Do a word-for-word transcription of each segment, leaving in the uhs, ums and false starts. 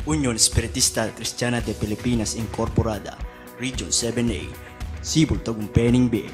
Union Espiritista Cristiana de Pilipinas Incorporada, Region seven A, Cebu, Tagumpay ning Bie.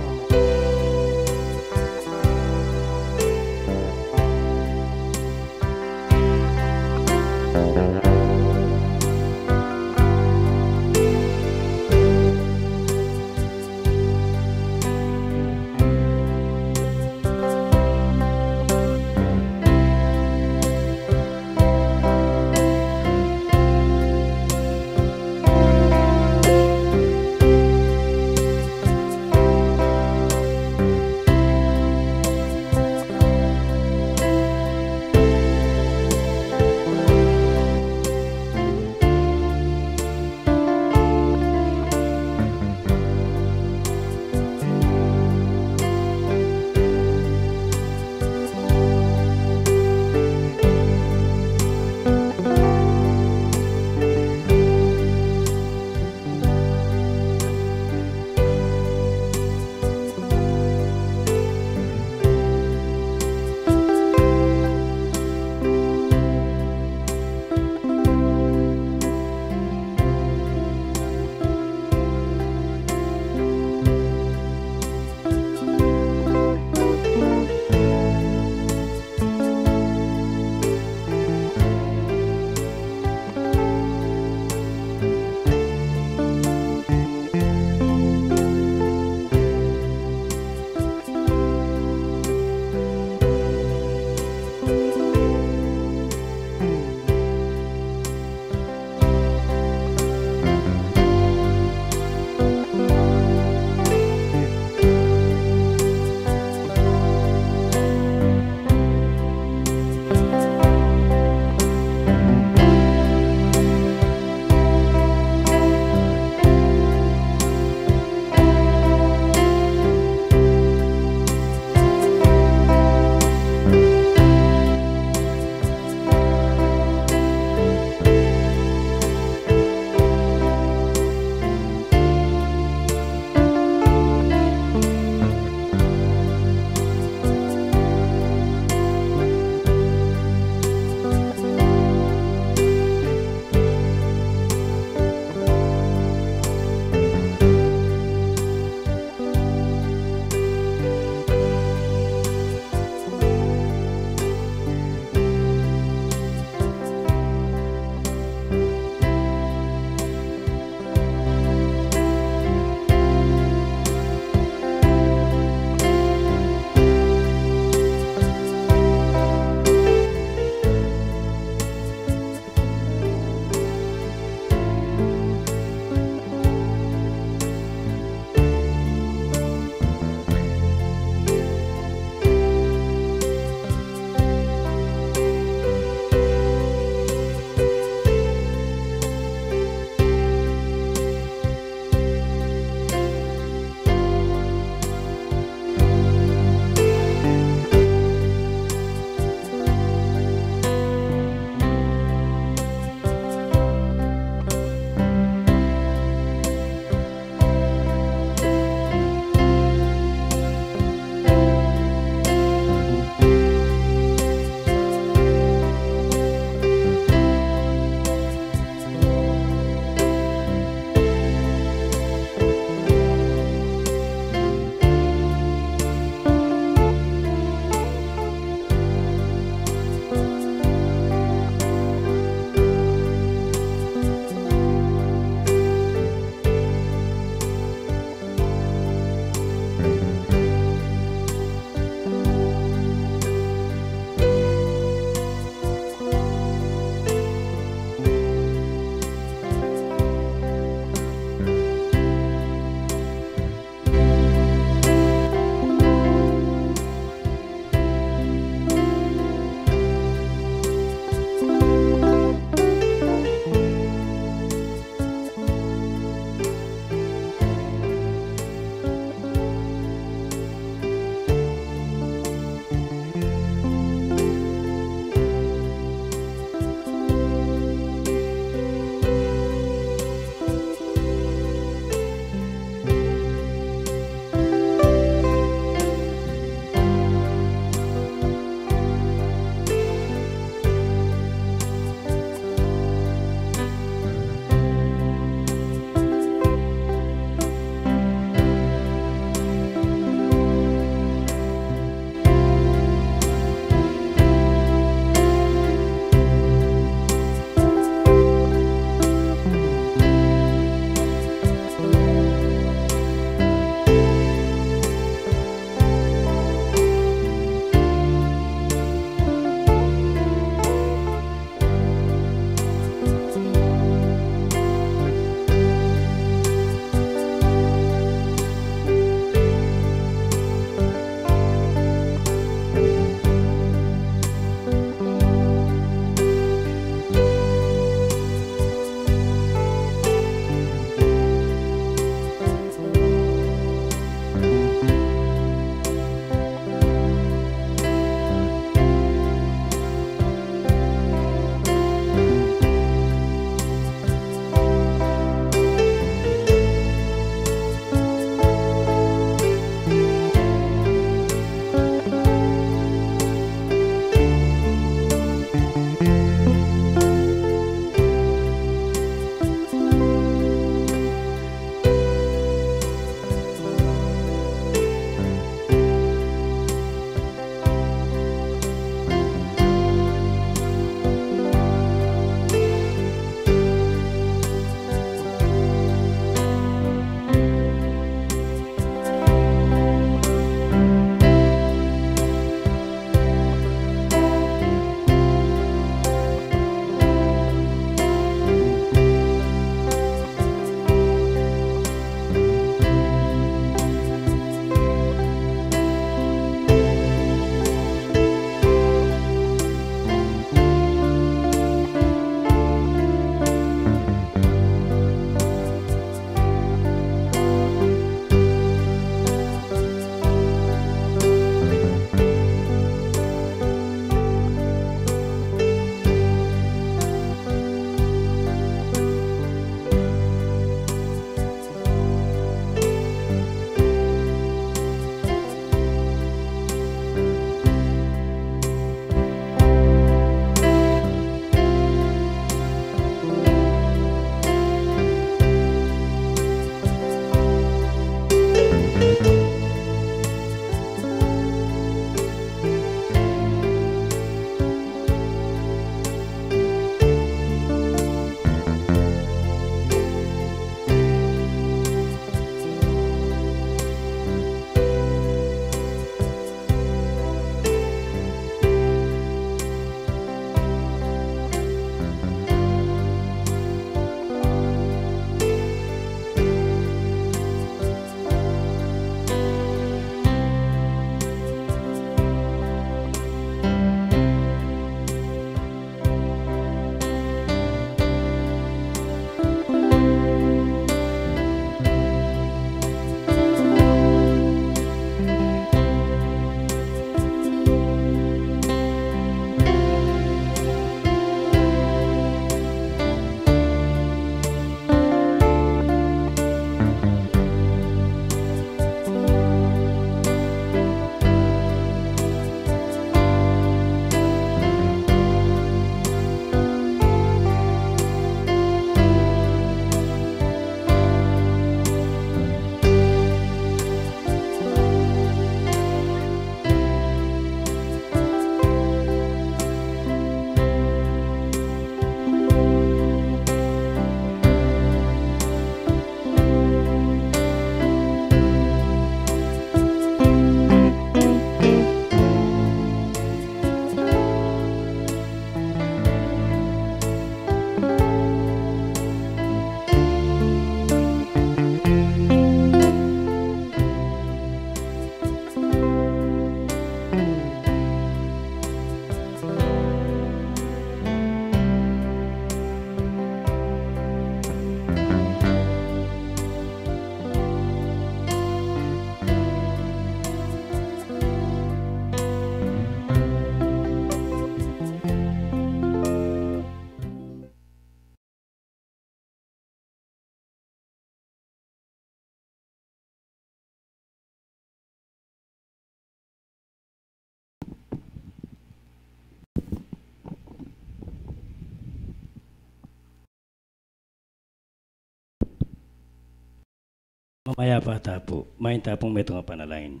Mayap a tapu, mayap a tapu, metung a panalangin.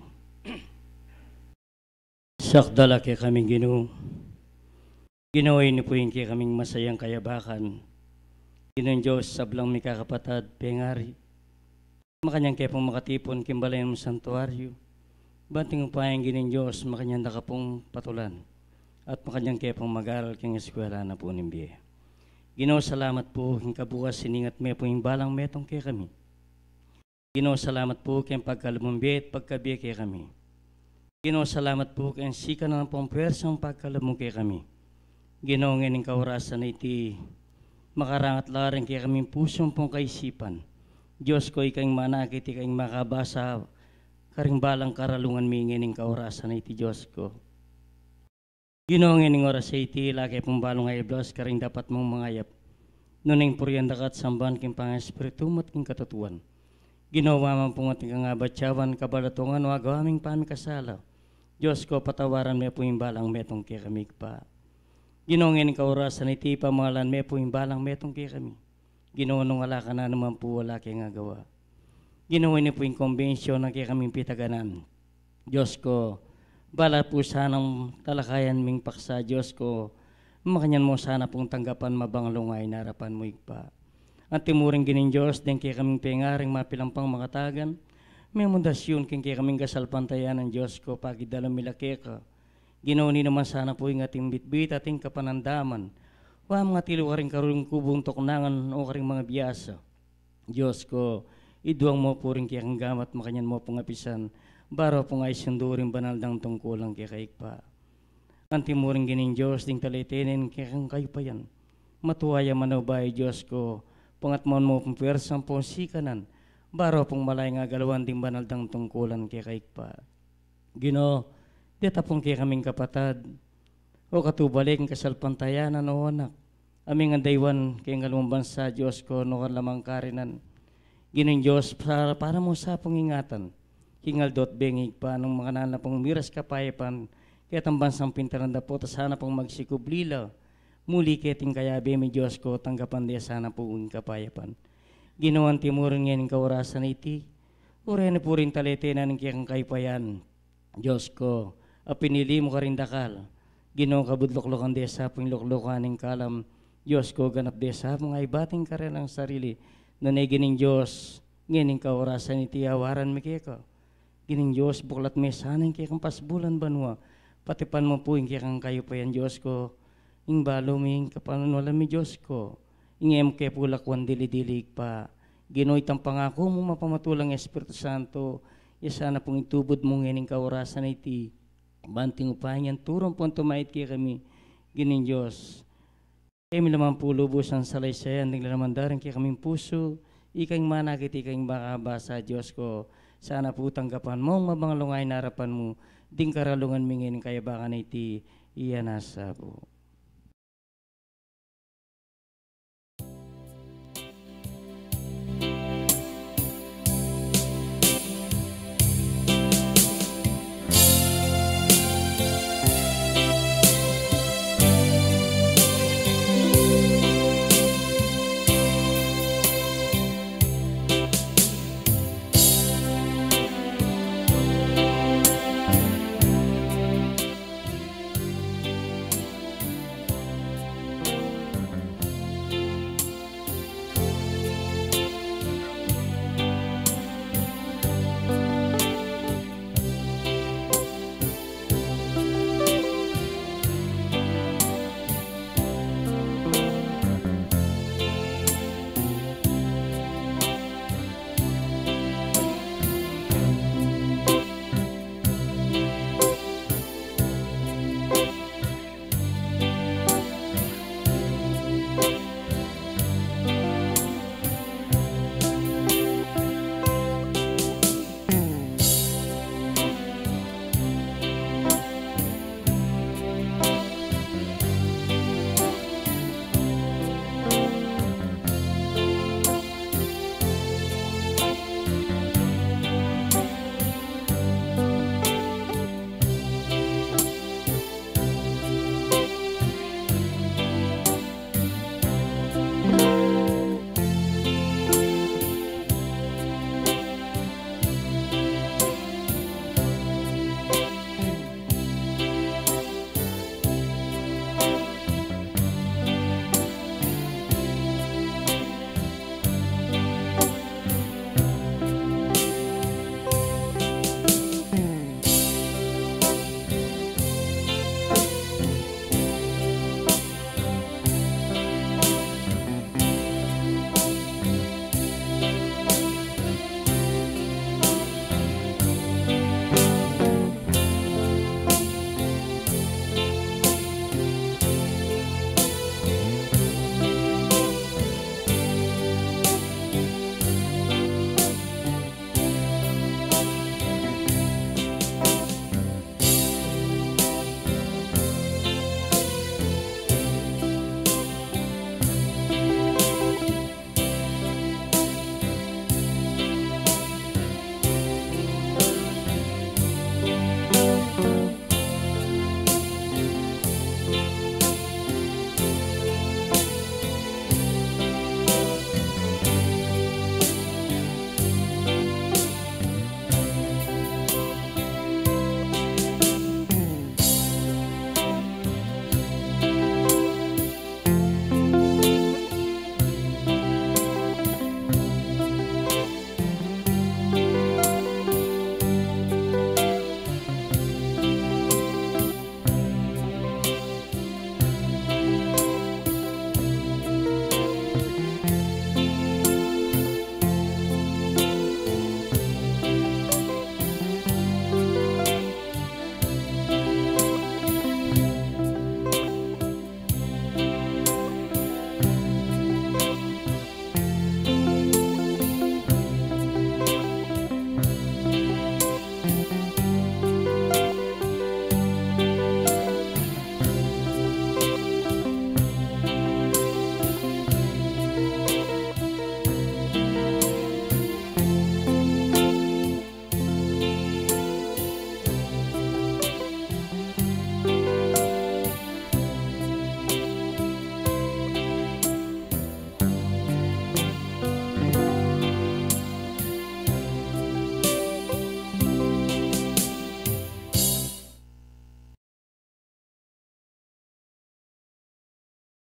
Sakdal a kekami, Ginu. Ginu, ini pu ing kekaming masayang kayabakan. Ginung Dios, sablang mikakapatad, pengari, makanyan ke pung makatipun king balayan mung santuaryu. Banting upaya, Ginung Dios, makanyan da ka pung patulan, at makanyan ke pung mag-aral king eskwela na pu ning bie. Ginu, salamat pu king kabukas siningat me pu ing balang metung kekami. Ginu, salamat pu king pagkalub mung bie at pagkabie kekami. Ginu, salamat pu king sikanan ampong puersang pagkalub mu kekami. Ginu, ngening kaurasan a iti, makarangat la ring kekaming pusu ampong kaisipan. Dios ko, ika ing manakit, ika ing makabasa karing balang karalungan mi ngening kaurasan a iti, Dios ko. Ginu, ngening oras a iti, ala ke pung balung aiblas karing dapat mung mangayap, nune ing purian da ka at samban king pangespiritu mu at king katutuan. Ginu, wa man pung atin kang abatyawan, kabalatungan o agawa ming pamikasala, Dios ko, patawaran me pu ing balang metung kekami, Ibpa. Ginu, ngening kaurasan a iti, pamalan me pu ing balang metung kekami. Ginu, nung ala ka na naman pu, ala keng agawa. Ginu, ini pu ing kumbensyon a kekaming pitaganan. Dios ko, bala pu sanang talakayan ming paksa, Dios ko, makanyan mu sana pung tanggapan mabang lungayan king arapan mu, Ibpa. Anti mu rin, Ginung Dios, deng kekaming pengaring mapilampang makatagan, memundasyun king kekaming kasalpantayanan, Dios ko, pakidalum mi la keka. Ginu, ninu man sana pu ing ating bitbit, ating kapanandaman, wa mang atilu karing karung kubung tuknangan o karing mangabiasa, Dios ko, iduang mu pu ring kekang gamat, makanyan mu pung apisan, baru pung aisundu ring banal dang tungkulan keka, Ibpa. Anti mu rin, Ginung Dios, ding talete ning kekang kayupayan. Matua ya man o bayu, Dios ko, pangatmuan mu pung puersa ampong sikanan, baru pung malayang agalawan ding banal dang tungkulan keka, Ibpa. Ginu, deta pung kekaming kapatad, o katubali king kasalpantayanan, o anak a mengandaywan king alung bansa, Dios ko, nuan la mang karinan. Ginung Dios, para, para mu sa pung ingatan king aldo at bengi, Ibpa, nung makananu la pung miras kapayapan ketang bansang pintaran da pu, ta sana pung magsikubli la muli keting kayabe mi, Dios ko, tanggapan de sana pu ing kapayapan. Ginu, anti mu rin ngening kaurasan a iti, ure na pu ring talete na ning kekang kayupayan, Dios ko, a pinili mu karing dakal. Ginu, kabud luklukan de sa pu ing luklukan ning kalam, Dios ko, ganap de sa pu ing aibat ning karelang sarili. Nune, Ginung Dios, ngening kaurasan a iti, awaran mi keka. Ginung Dios, buklat me sana ing kekang pasbulan banua, patipan mu pu ing kekang kayupayan, Dios ko, ing balu mi, ing kapanunualan mi, Dios ko, ing e mu ke pu lakuan dili-dili, Ibpa. Ginu, itang pangaku mung mapamatulang Espiritu Santo, ya sana pung itubud mu ngening kaurasan a iti, banting upaya ngan turu ampong tumait kekami, Ginung Dios. Kami naman pu lubus a salaysayan ding lalaman da ring kekaming pusu, ika ing manakit, ika ing makabasa, Dios ko, sana pu tanggapan mung mabang lungayan king arapan mu ding karalungan mi ngening kayabakan a iti, iya na sa pu.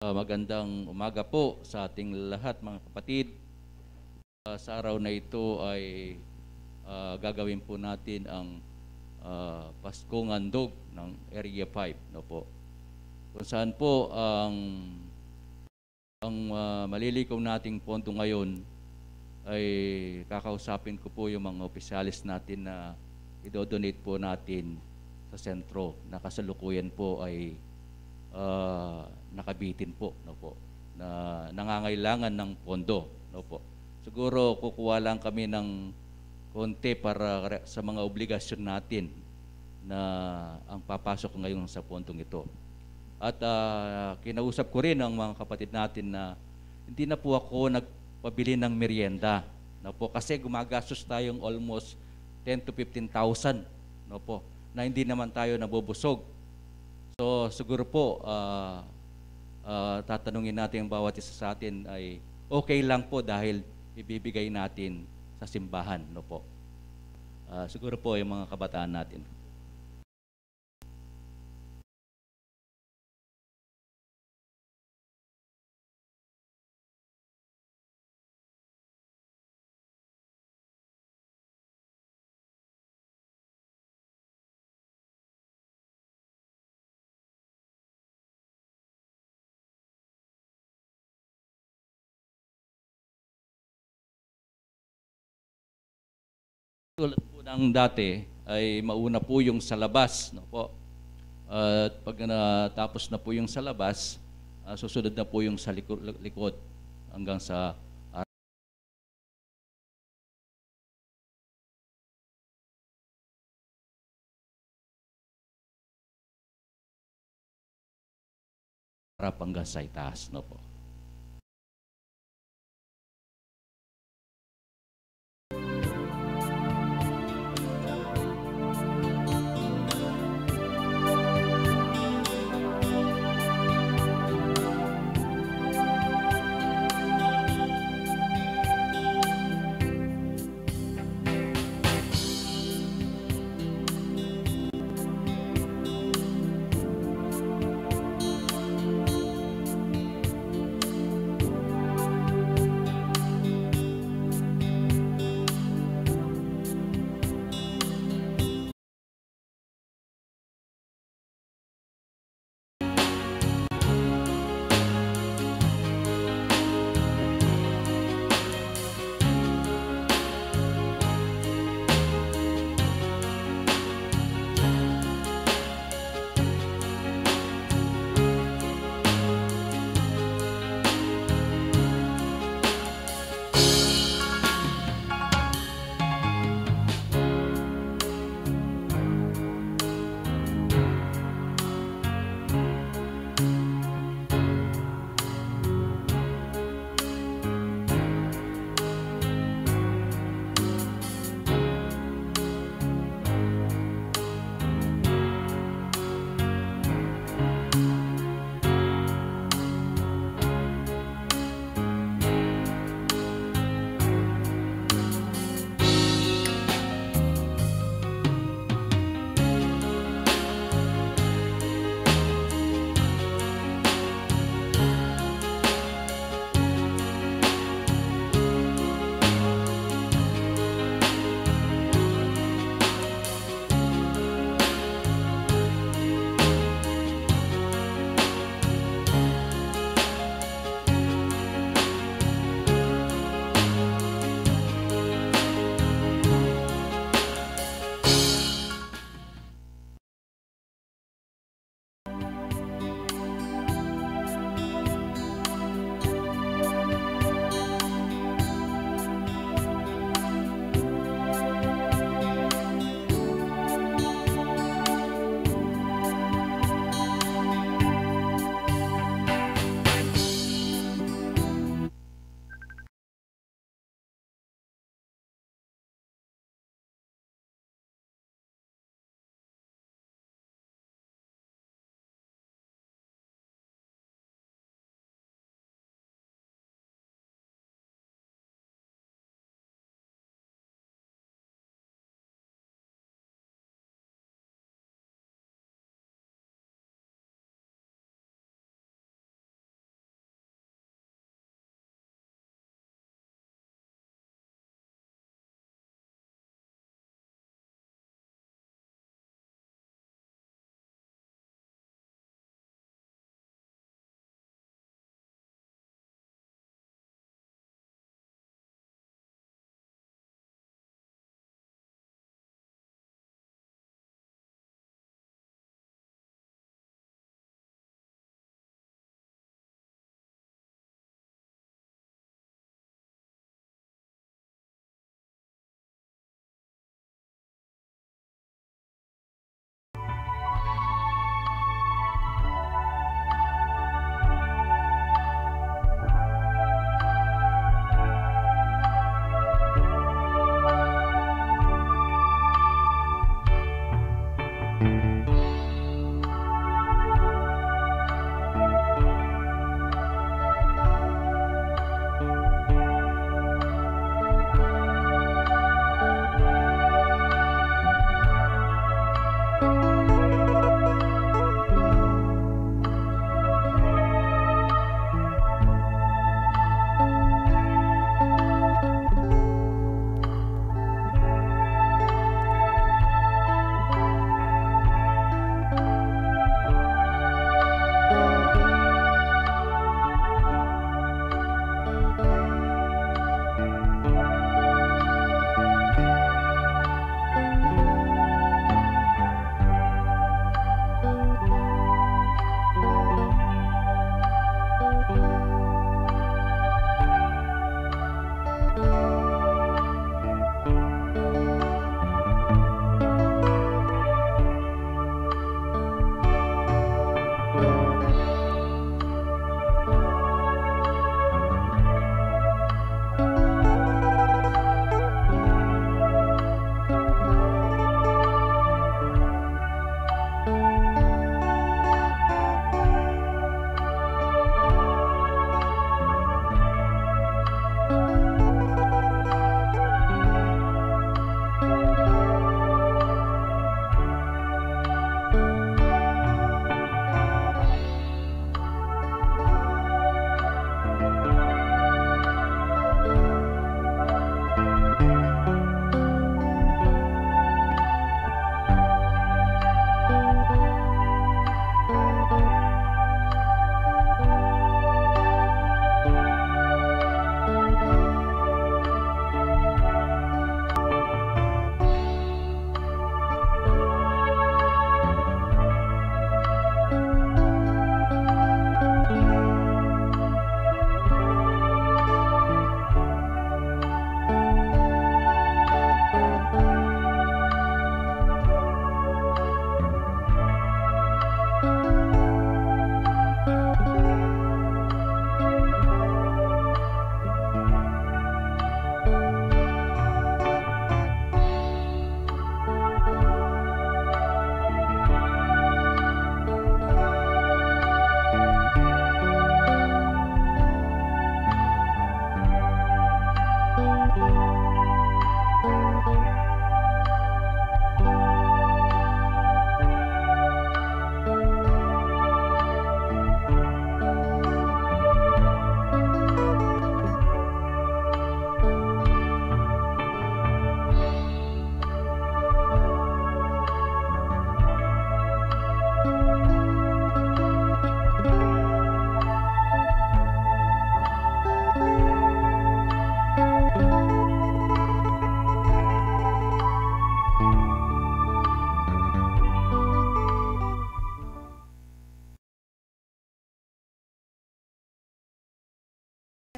Ah, magandang umaga po sa ating lahat, mga kapatid. Ah, sa araw na ito ay, ah, gagawin po natin ang, ah, Paskong Handog ng Area five, no po. Kung saan po ang, ang, ah, malilikom nating pondo ngayon ay kakausapin ko po yung mga opisyalis natin na idodonate po natin sa sentro na kasalukuyan po ay, ah, nakabitin po, no po, na nangangailangan ng pondo, no po. Siguro kukuha lang kami ng konti para re-, sa mga obligasyon natin na ang papasok ngayon sa pondong ito. At, ah, kinausap ko rin ang mga kapatid natin na hindi na po ako nagpabili ng merienda, no po, kasi gumagastos tayong almost ten to fifteen thousand, no po, na hindi naman tayo nabubusog. So, siguro po, ah, ah, tatanungin natin ang bawat isa sa atin ay okay lang po dahil ibibigay natin sa simbahan, no po. Ah, siguro po yung mga kabataan natin. Tulad po ng dati, ay mauna po yung sa labas, no po? At pag natapos na po yung sa labas, ah, susunod na po yung sa liku-, likod hanggang sa harap hanggang sa itaas, no po.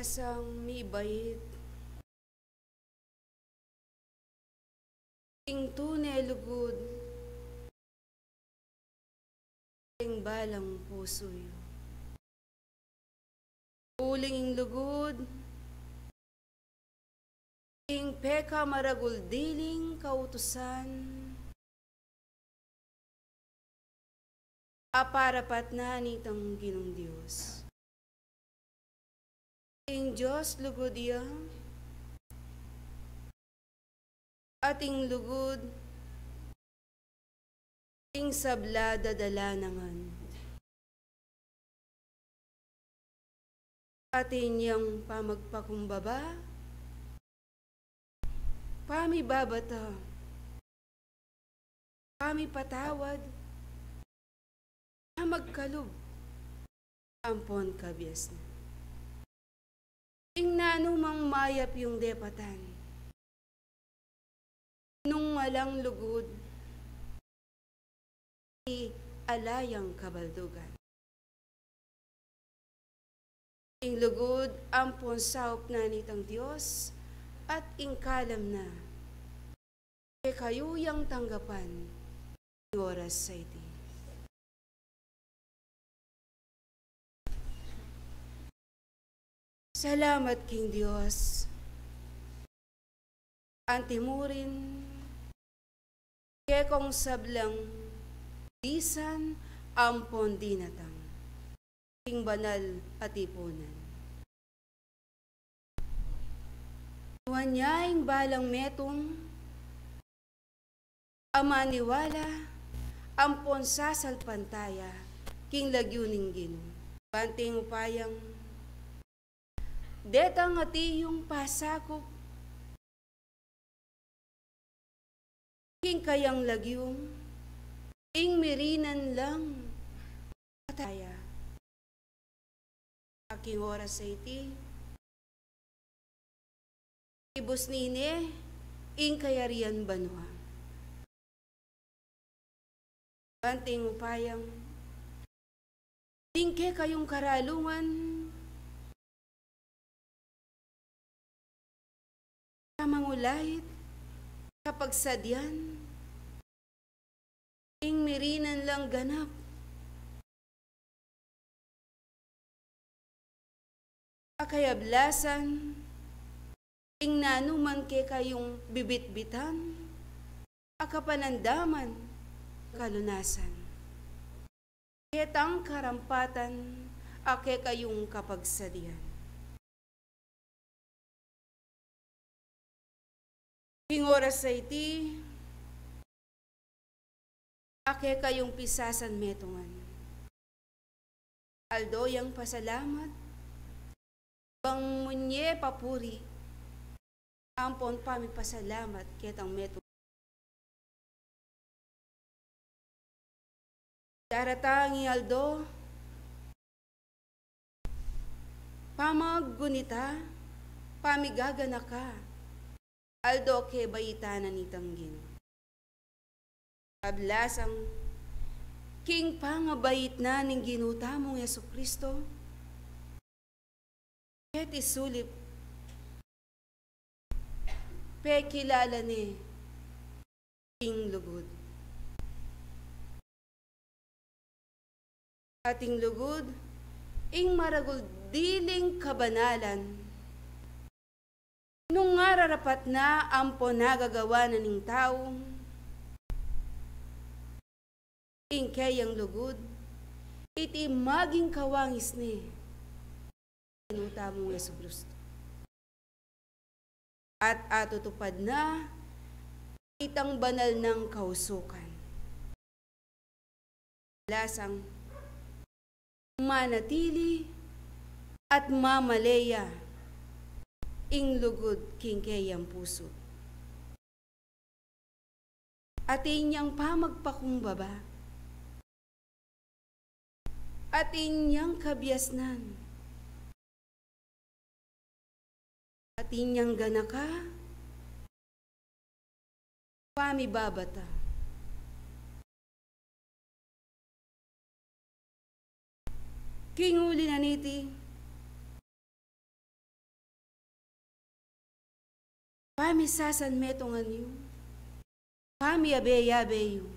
Sang mibait. Ing tune lugud, ing balang pusu yu. Uling ing lugud, ing pekamaragul diling kautusan, aparapat na nitang Ginung Dios. Ing Dios lugud ya, at ing lugud, ing sabla dadala na ngan. Atin yang pamagpakumbaba, pamibabata, pamipatawad, pamagkalub, ampon kabiasnan. Ing nanumang mayap yung depatan, nung alang lugud, ala yang kabaldugan. Ing lugud ampon saup na nitang Dios, at ing kalam na, e kayu yang tanggapan ing oras a iti. Salamat king Dios. Antimurin kekong sablang disan ampon dinatang king banal a tipunan. Nuan ya ing balang metung a maniwala ampon sasalpantaya king lagyu ning Ginu. Bantang upayang detang atin yung pasakup king kayang lagyu, ing mirinan lang kataya. King oras a iti, ibus nine ing kayarian banua. Bantang upayang ding kekayung karalungan a mangulait, kapagsadian, ing mirinan lang ganap a kayablasan, ing nanuman kekayung bibitbitan a kapanandaman, kalunasan. Ketang karampatan a kekayung kapagsadian. King oras a iti, a kekayung pisasanmetungan, aldo yang pasalamat, bang munye papuri ampon pamipasalamat ketang metung. Daratang ing aldo, pamaggunita, pamigaganaka, aldo ke baitan na nitang Ginu. Kablasang king pangabait na ning Ginu tamung Jesucristo, keti sulip pekilala ne ing lugud. Ating lugud, ing maragul diling kabanalan, nung nararapat na ampon nagagawa na ning tau, ing keyang lugud, iti maging kawangis ne Ginu tamung Jesucristo. At atutupad na itang banal nang kausukan. Lasang manatili at mamaleya ing lugud king keyang pusu. Atin yang pamagpakumbaba. Atin yang kabiasnan. Atin yang ganaka. Pamibabata. King uli na niti, pamisasanmetungan yu, pamiyabe-yabe yu.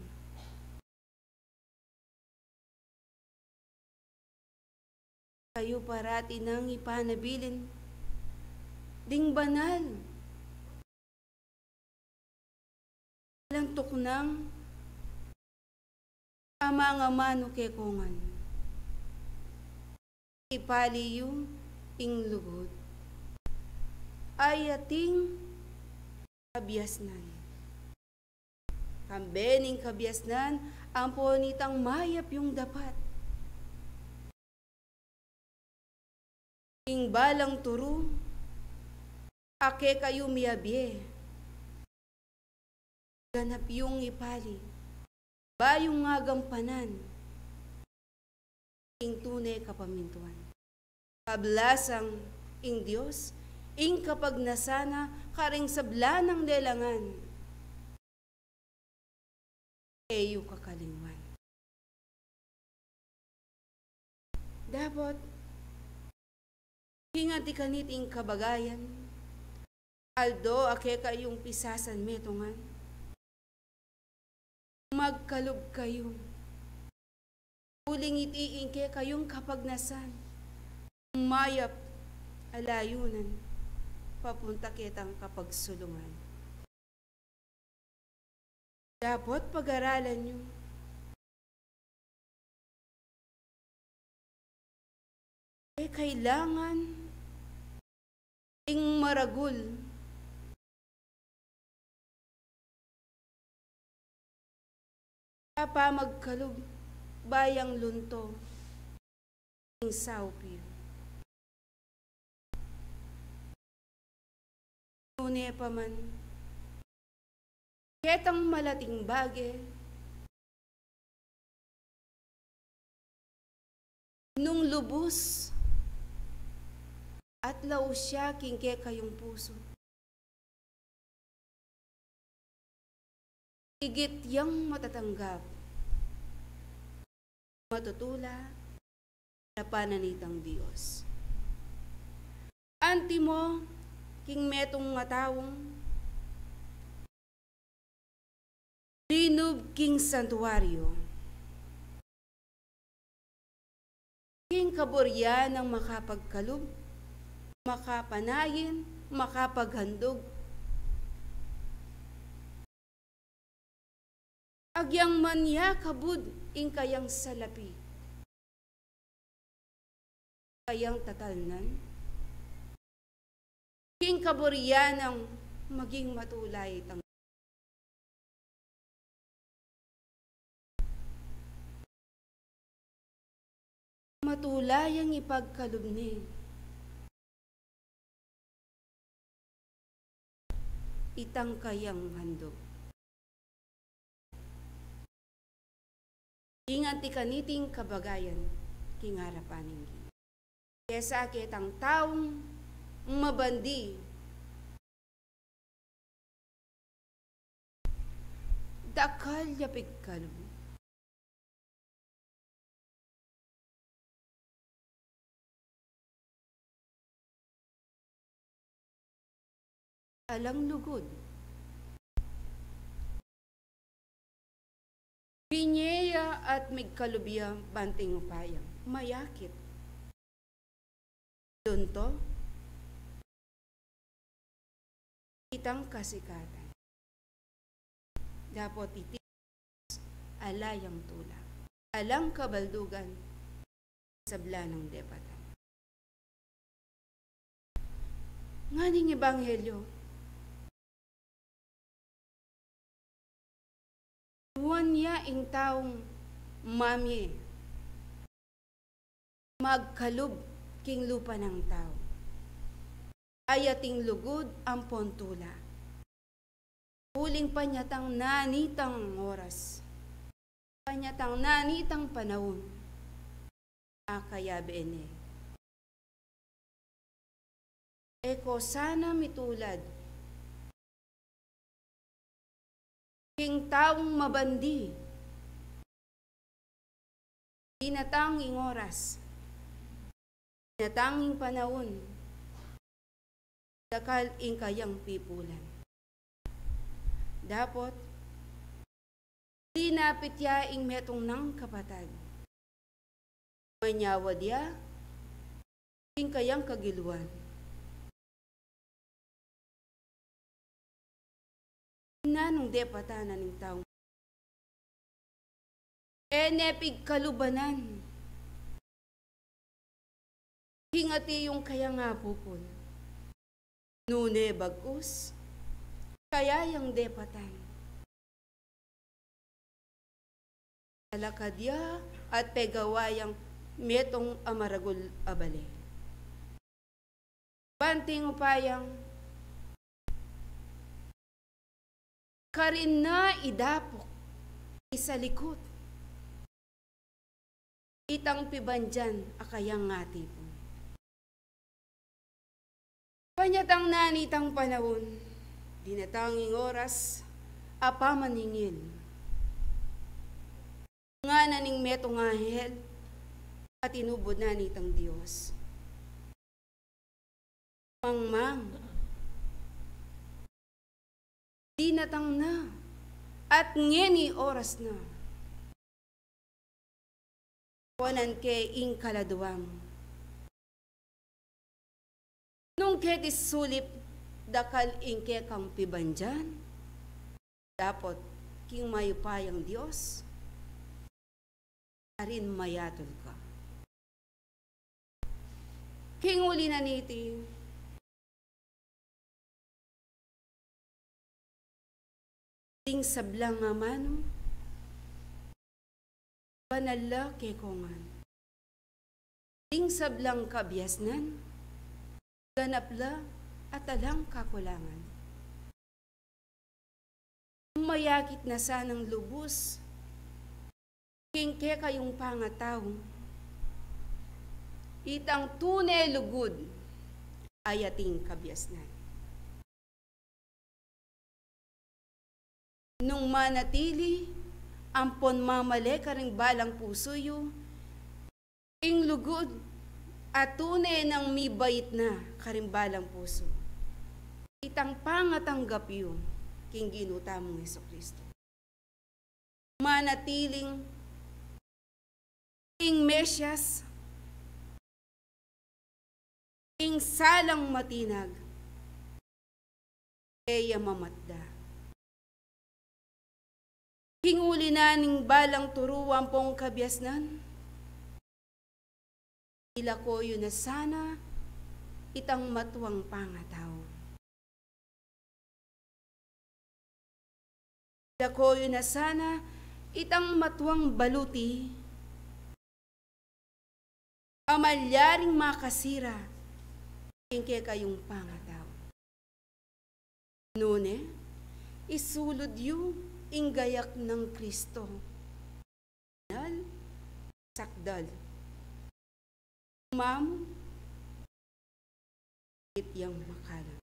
Kayu parati nang ipanabilin ding banal. Alang tuknang amang amanu kekongan. Ipali yu ing lugud. Ay ating kabiasnan. Kambe ning kabiasnan, ampon itang mayap yung dapat. Ing balang turu, a kekayu miyabie. Ganap yung ipali. Ba yung ngagampanan ing tune kapamintuan. Kablasang ing Dios, ing kapagnasan na karing sabla nang lelangan. E yu kakalingwan. Dapot, king atin kaniting kabagayan, aldo a kekayung pisasanmetungan, magkalub kayu. Uling iti ing kekayung kapagnasan, mayap a layunan, papunta ketang kapagsulungan. Dapot pagaralan yu E kailangan ing maragul a pamagkalub ba yang lunto ing saup yu. Nune pa man, ketang malating bage, nung lubus at laus ya king kekayung pusu, igit yang matatanggap, matutula, arapan na nitang Dios. Antimo king metung a taung linub king santuario, king kabur ya nang makapagkalub, makapanayin, makapaghandug, agyang man ya kabud ing kayang salapi, kayang tatalnan, king kabur ya nang maging matula itang, matula yang ipagkalub ne itang kayang handug. Ing anti kaniting kabagayan king arapan ning Ginu. Kesa ketang taung mabandi, dakal ya pigkalub, alang lugud. Binye ya at migkalub ya, bantang upayang mayakit, lunto itang kasikatan. Dapot iti ala yang tula, alang kabaldugan, sabla nang depatan. Ngening ebanghelyo, nuan ya ing taung mamie magkalub king lupa nang tau, ayating lugud ampon tula. Uling panyatang na nitang oras, panyatang na nitang panaun a kayabe ne. E ko sana mitulad king taung mabandi. Dinatang ing oras, dinatang ing panaun, dakal ing kayang pipulan. Dapot linapit ya ing metung nang kapatad. Manyawad ya ing kayang kagiluan. Nanung depatan na ning taung e ne pigkalubanan king ati yung kayang apupul? Nune bagkus kaya yang depatan, talakad ya at pegawa yang metung a maragul a bale. Bantang upayang karin na idapuk isalikut itang pibandian a kayang atipun. Panyatang na nitang panaun, dinatang ing oras a pamaningil. Ngana ning metung a anghel a tinubud na nitang Dios, Mangmang, dinatang na at ngeni oras na. Kuanan ke ing kaladua mu. Nung keti sulip dakal ing kekang pibandian, dapot king mayupayang Dios karin mayatul ka. King uli na niti, ding sablang amanu, banal la kekongan. Ding sablang kabiasnan, ganap la at alang kakulangan. Mayakit na sanang lubus king kekayung pangatau, itang tune lugud a ating kabiasnan. Nung manatili ampon mamale karing balang pusu yu ing lugud a tune nang mibait na karing balang pusu, itang pangatanggap yu king Ginu tamung Jesucristo. Manatiling ing Mesias, ing salang matinag, e ya mamatda. King uli na ning balang turu ampong kabiasnan, ilako yu na sana itang matuang pangatau. Ilako yu na sana itang matuang baluti a malyaring makasira king kekayung pangatau. Nune, isulud yu ing gayak nang Kristo. Nal, sakdal. Mamu, it yang makalam.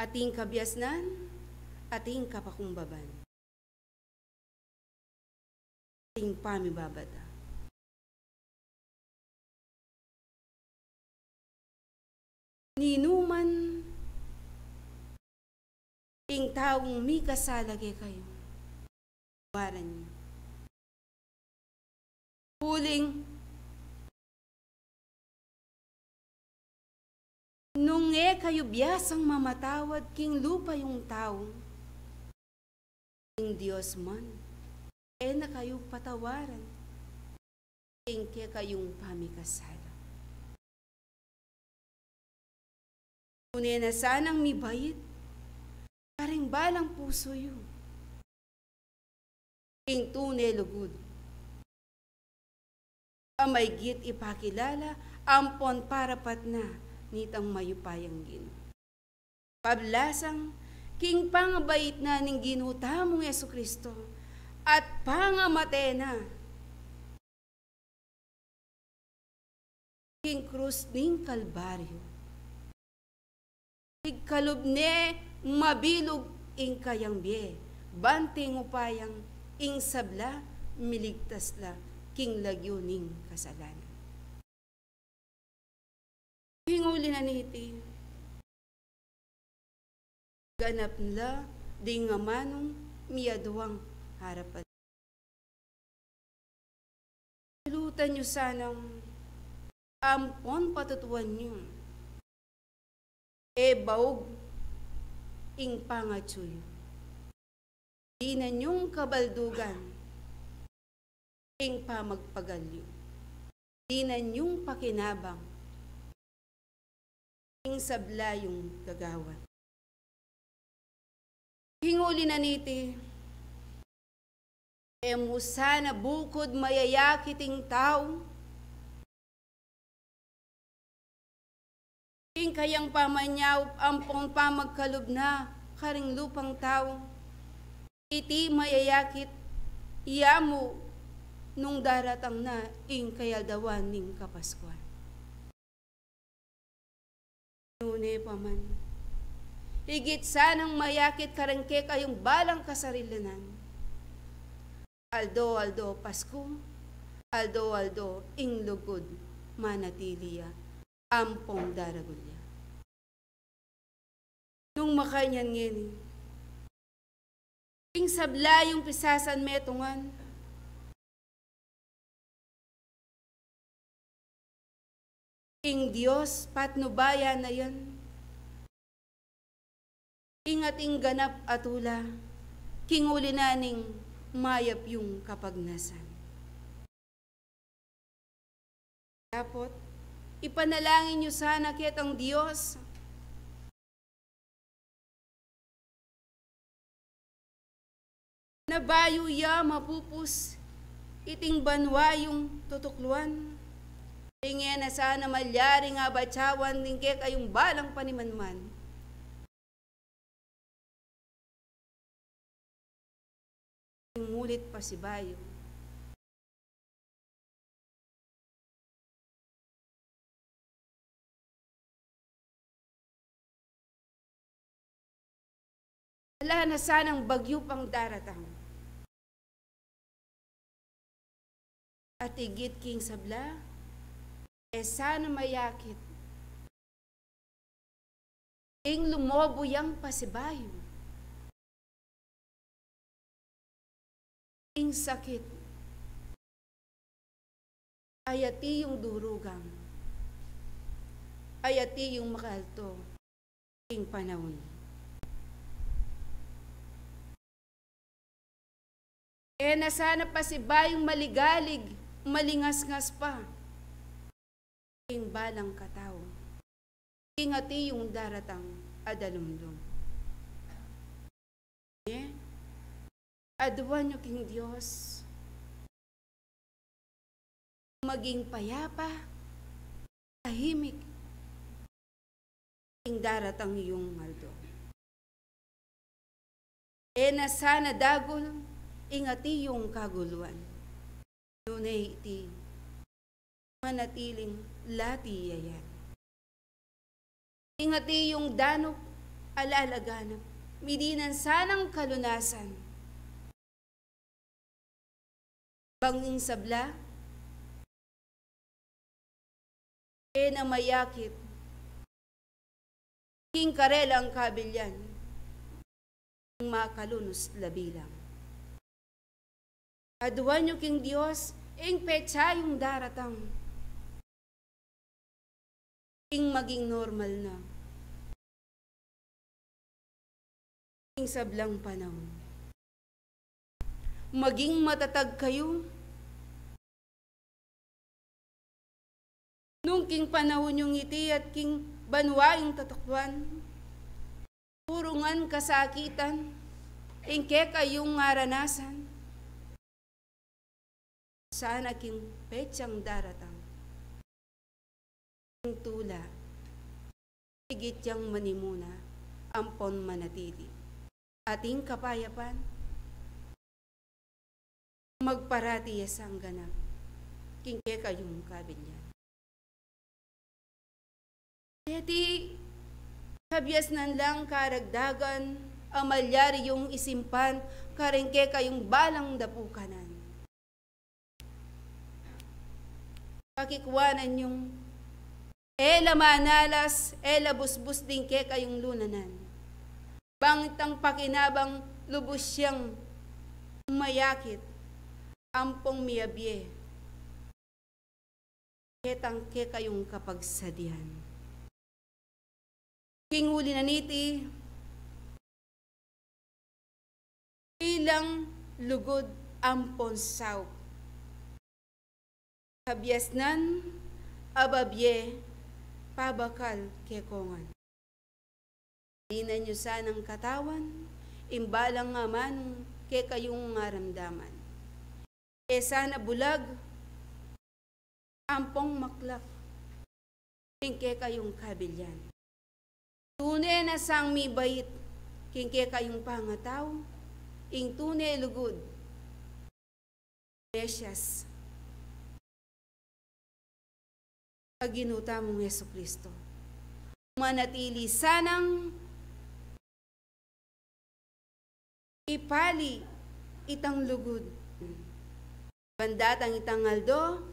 Ating kabiasnan, ating kapakumbaban, ating pamibabata. Ninuman ing taung mikasala kekayu, patawaran yu. Uling nung e kayu biasang mamatawad king lupa yung tau, ing Dios man e na kayu patawaran king kekayung pamikasala. Tune na sanang mibait karing balang pusu yu ing tune lugud a maygit ipakilala ampon parapat na nitang mayupayang Ginu. Pablasang king pangabait na ning Ginu tamung Jesucristo at pangamate na king krus ning Kalbaryo. Igkalub ne mabilug ing kayang bie, ban ing upayang ing sabla miligtas la king lagyu ning kasalanan. King uli na niti, ganap la ding amanung miyaduang harapan. Lutan yu sanang ampon patutuan yu e baug ing pangatsu yu. Dinan yung kabaldugan ing pamagpagal yu. Dinan yung pakinabang ing sabla yung gagawan. King uli na niti, e mu sana bukud mayayakit ing tau king kayang pamanyaup ampon pamagkalub na karing lupang tau. Iti mayayakit ya mu nung daratang na ing kayaldawan ning Kapaskuan. Nune pa man, igit sanang mayakit karing kekayung balang kasarilanan. Aldo-aldo Pasku, aldo-aldo ing lugud manatili ya ampong daragul ya. Nung makanyan ngeni, ing sabla yung pisasan metungan, ing Dios patnubayan na yan. Ing ating ganap a tula, king uli na ning mayap yung kapagnasan. Dapot, Ipanalangin yu sana ketang Dios na bayu ya mapupus iting banua yung tutukluan, ing e na sana malyaring abatyawan ding kekayung balang panimanman. Mulit pasibayu. Ala na sanang bagyu pang daratang. At igit king sabla, e sana mayakit ing lumobo yang pasibayu. Ing sakit, ayati yung durugang, ayati yung makalto king panaun. E na sana pasibayung maligalig, malingasngas pa ing balang katau king ati yung daratang a dalumdum. E, aduan yu king Dios maging payapa, tahimik ing daratang yung aldo. E na sana dagul ing ati yung kaguluan. Nune iti manatiling lati ya yan. Ing ati yung danup a lalaganap, midinan sanang kalunasan. Bang ing sabla e na mayakit king karelang kabilyan, ing makalunus la bilang. Aduan yu king Dios ing petsa yung daratang, ing maging normal na ing sablang panaun. Maging matatag kayu nung king panaun yung iti at king banua yung tutukluan, purungan kasakitan ing kekayung aranasan. Sana king petsang daratang, ing tula, igit yang manimuna ampon manatili, at ing kapayapan magparati ya sang ganap king kekayung kabilyan. Deti kabiasnan lang karagdagan a malyari yung isimpan karing kekayung balang dapukanan. Pakikuanan yung e la manalas, e la busbus ding kekayung lunanan. Bang itang pakinabang lubus yang mayakit ampong miyabie ketang kekayung kapagsadian. King uli na niti, ilang lugud ampon saup. Kabiasnan a babie pabakal kekongan. Dinan yu sanang katawan ing balang amanung kekayung aramdaman. E sana bulag ampong maklap ing kekayung kabilyan. Tune na sang mibait king kekayung pangatau ing tune lugud. Mesias a Ginu tamung Jesucristo. Manatili sanang ipali itang lugud. Ban datang itang aldo,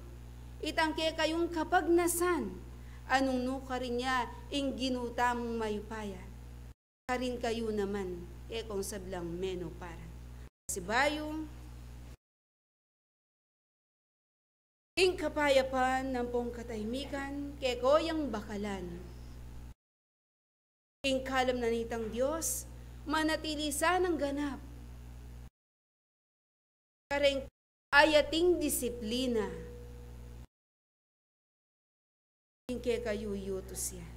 itang kekayung kapagnasan, a nung nukarin ya ing Ginu tamung mayupaya, karin kayu naman kekong sablang menuparan. Pasibayu, ing kapayapan ampong katahimikan keko yang bakalan. Ing kalam na nitang Dios manatili sanang ganap. Kareng ayating disiplina. ing kekayuyutus ya.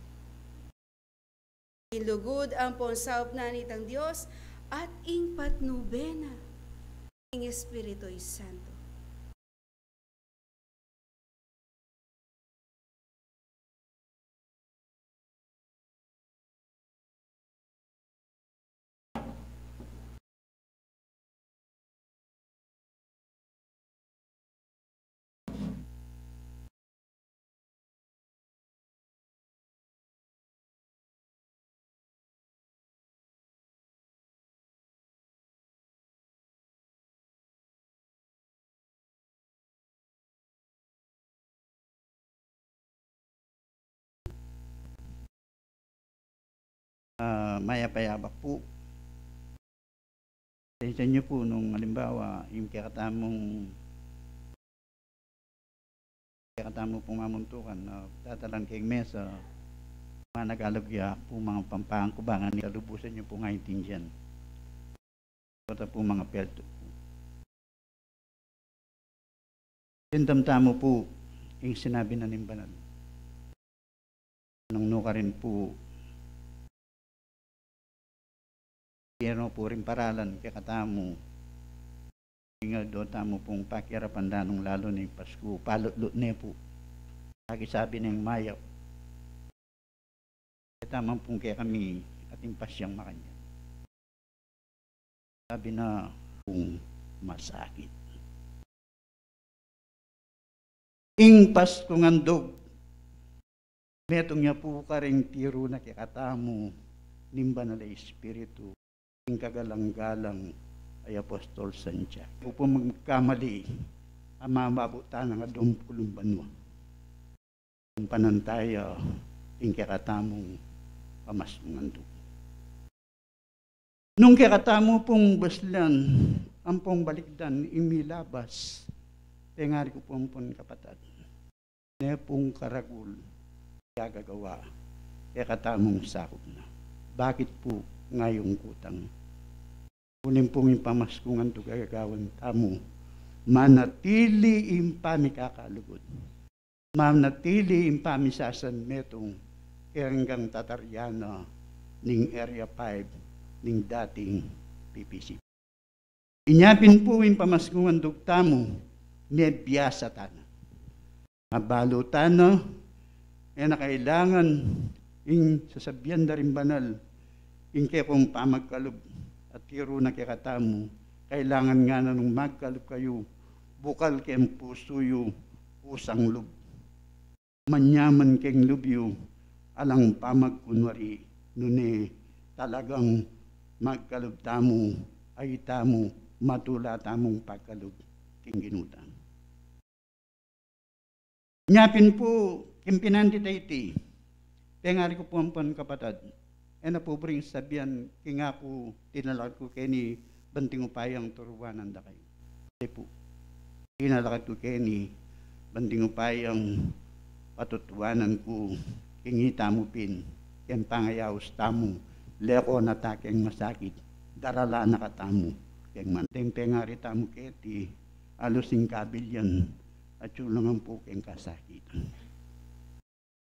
Ing lugud ampong saup na nitang Dios at ing patnube na ning Espiritu Santo. Ah, mayap a yabak pu. Pasensya niyo pu nung halimbawa, ing kekatamung, kekatamu pung mamuntukan, ah, tatalan keng mesa, managalug ya pu, manga Pampanga ku ba, ngeni lubusan niyo pung aintindian. Kota pu manga peltu pu. Damdaman tamu pu ing sinabi na ning banal. Nung nukarin pu, pero pu ring paralan kekatamu, ing aldo tamu pung pakirapan, lalung-lalu na ing Pasku, palutlut ne pu. Aki sabi neng mayap, e taman pung kekami atin pasyang makanyan. Sabi na pung masakit. Ing Paskung Handug, metung ya pu karing tiru na kekatamu ning Banal a Espiritu, ing kagalang-galang a Apostol Santiago. Ku pu magkamali, a mamabutan nang adumpulung banua. Ing panantaya, ing kekatamung Pamaskung Handug. Nung kekatamu pung baslan ampong balikdan ing milabas, pengari ku pu ampon kapatad, ne pung karagul ya gagawa kekatamung sakup na. Bakit pu ngayung kutang? Uling pung ing Pamaskung Handug a gagawan tamu, manatili ing pamikakalugud, manatili ing pamisasanmetung, e anggang tataryan na ning Area five ning dating P P C. Inya pin pu ing Pamaskung Handug tamu, mebiasa tana. Abalu tana, e na kailangan ing sasabian da ring banal, ing kekong pamagkalub a tiru na kekatamu, kailangan ngana nung magkalub kayu, bukal keng pusu yu, kusang lub. Manyaman keng lub yu, alang pamagkunwari, nune talagang magkalub tamu, a itamu, matula tamung pagkalub king Ginu tamu. Nya pin pu, king pinanti ta iti, pengari ku pu ampon kapatad, e na pu buring sabian, king aku tinalakad ku keni, ban king upayang turuanan da kayu. E pu, tinalakad ku keni, ban king upayang patutuanan ku, king itamu pin, keng pangayaus tamu, leko na ta keng masakit, darala na katamu keng man-, deng pengari tamu keti, alus ing kabilian, atyu la ngan pu keng kasakitan.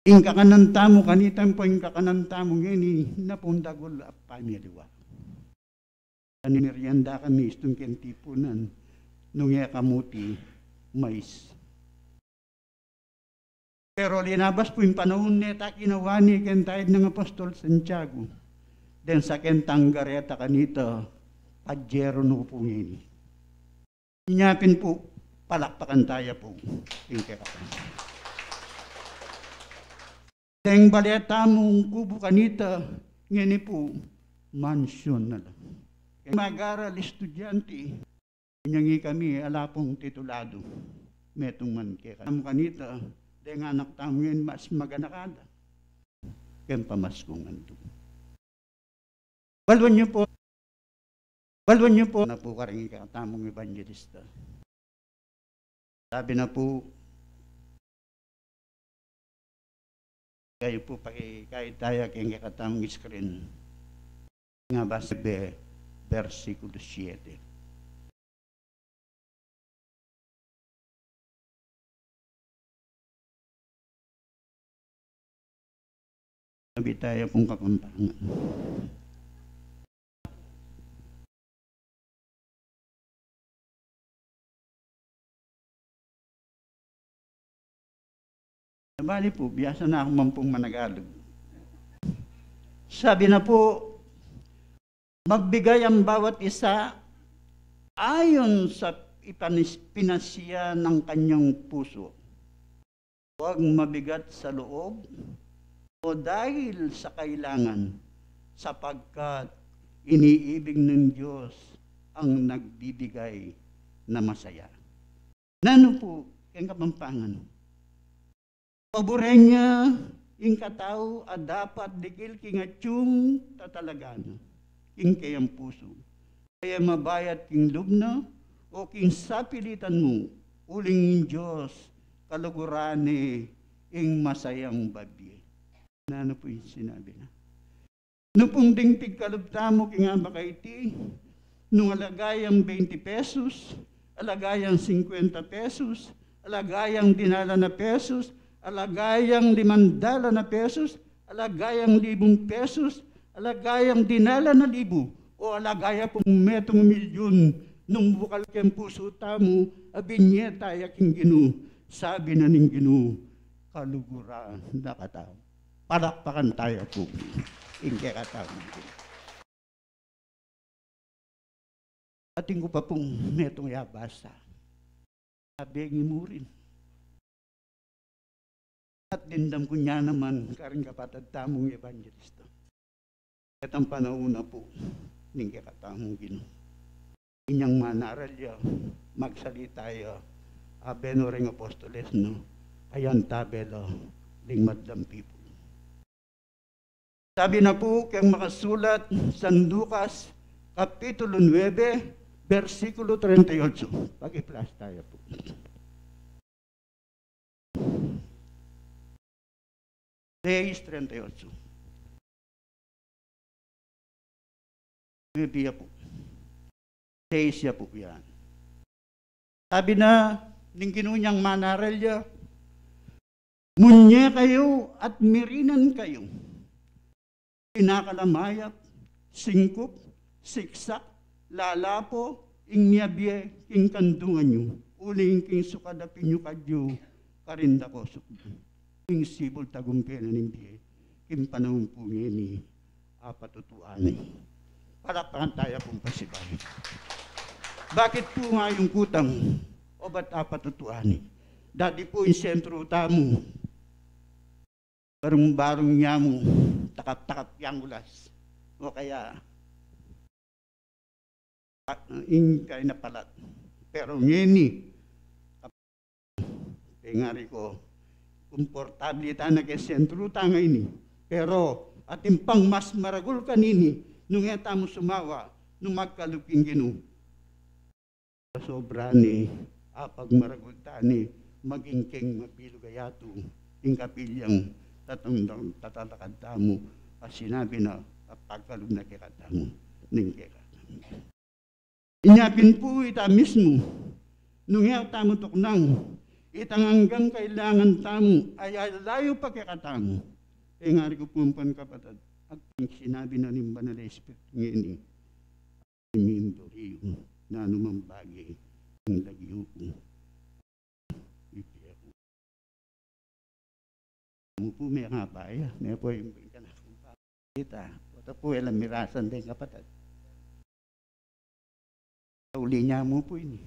Ing kakanan tamu kanita ampo ing kakanan tamu ngeni, napundagul a pamiliwa. Ani merienda kami, istung keng tipunan, nung e kamuti, mais. Pero linabas pu ing panaun, ne ta kinawa ne keng tayad nang Apostol Santiago, deng saken tang gareta kanita, Pajero no pu ngeni. Inya pin pu, palakpakan taya pu ing kekatamu. Deng bale tamung kubu kanita, ngeni pu, mansion na la. Keng mag-aral, estudyante, inya ngi kami, ala pung tituladu. Metung man kekatamu kanita, deng anak tamu ngeni, mas maganaka da keng Pamaskung Handug. Balu yu pu, balu yu pu, na pu karing kekatamung ebangelista. Sabi na pu, kayu pu pakikait taya keng kekatamung screen. Nga basa be, bersikulo siete. Sabi tayo kung Kapampangan. Nabali po, biyasa na ako man pong managalog. Sabi na po, magbigay ang bawat isa ayon sa ipanis-, pinasya ng kanyang puso. Huwag mabigat sa loob o dahil sa kailangan, sapagkat iniibig ng Diyos ang nagbibigay na masaya. Nanu pu keng Kapampangan? Paburen ya ing katau a dapat dikil king atiu na tatalagan king keyang pusu. Kaya mabayat king lub na o king sapilitan mu, uling ing Dios kaluguran ne ing masayang babie. Nanu pu ing sinabi na? Nu pung ding pigkalub tamu king abak a iti, nung alaga yang twenty pesos, alaga yang singkwenta pesos, alaga yang dinalan a pesos, alaga yang limandalan a pesos, alaga yang libung pesos, alaga yang dinalan a libu, o alaga ya pung metung milyun, nung bukal keng pusu tamu, a binie ta ya king Ginu, sabi na ning Ginu, kaluguran na katamu. Palakpakan taya pu ing kekatamu. Atin ku pa pung metung ya basa. Sabi ngi murin. At dimdam ku nya naman karing kapatad tamung evangelista. Ketang panaun na pu ning kekatamung Ginu. Inyang manaral ya, magsalita ya, abe no reng apostoles no, ayantabe la ding madlang pipul. Sabi na pu keng makasulat San Lucas, Kapitulo nuebe, bersikulo treinta y ocho. Paki-flash taya pu. Seis treinta y ocho. Nuebe ya pu. Seis ya pu yan. Sabi na ning Ginu inyang manaral ya, munye kayu at mirinan kayu. Pinakalamayap, singkup, siksak, lalapo, ing miabie king kandungan yu, uling king sukad a pinyukad yu karin da ko sukad. Ing sibul tagumpe na ning bie king panaun pu ngeni, apatutuan ne. Palakpakan taya pung pasibayu. Bakit pu ngayung kutang obat apatutuan ne? Dati pu ing sentru tamu, barung-barung nyamu, takap-takap yang ulas. O kaya, ah, ing kaya na palat. Pero ngeni, pengari ku, komportable ta na keng sentru ta ngeni. Pero atin pang mas maragul kanini, nung e tamu sumawa, nung magkalub king Ginu. Sobra ne, apagmaragul ta ne, maging keng mabilug a yatu, ing kapilyang tatang-, tatalakad tamu, a sinabi na, a pagkalub na kekatamu, ning kekatamu. Inya pin pu ita mismu, nung e tamu tuknang, itang anggang kailangan tamu, ay, ay layu pa kekatamu. Pengari ku pu ampon kapatad, agpang sinabi na ning Banal a Espiritu ngeni, Mindu yu, nanu mang bage ing lagyu ku. Ibie ku. Mu pu me nga baya, me pu ing bingkan aku. Kita, wata pu e la mirasan deng kapatad. Uli nya mu pu ini.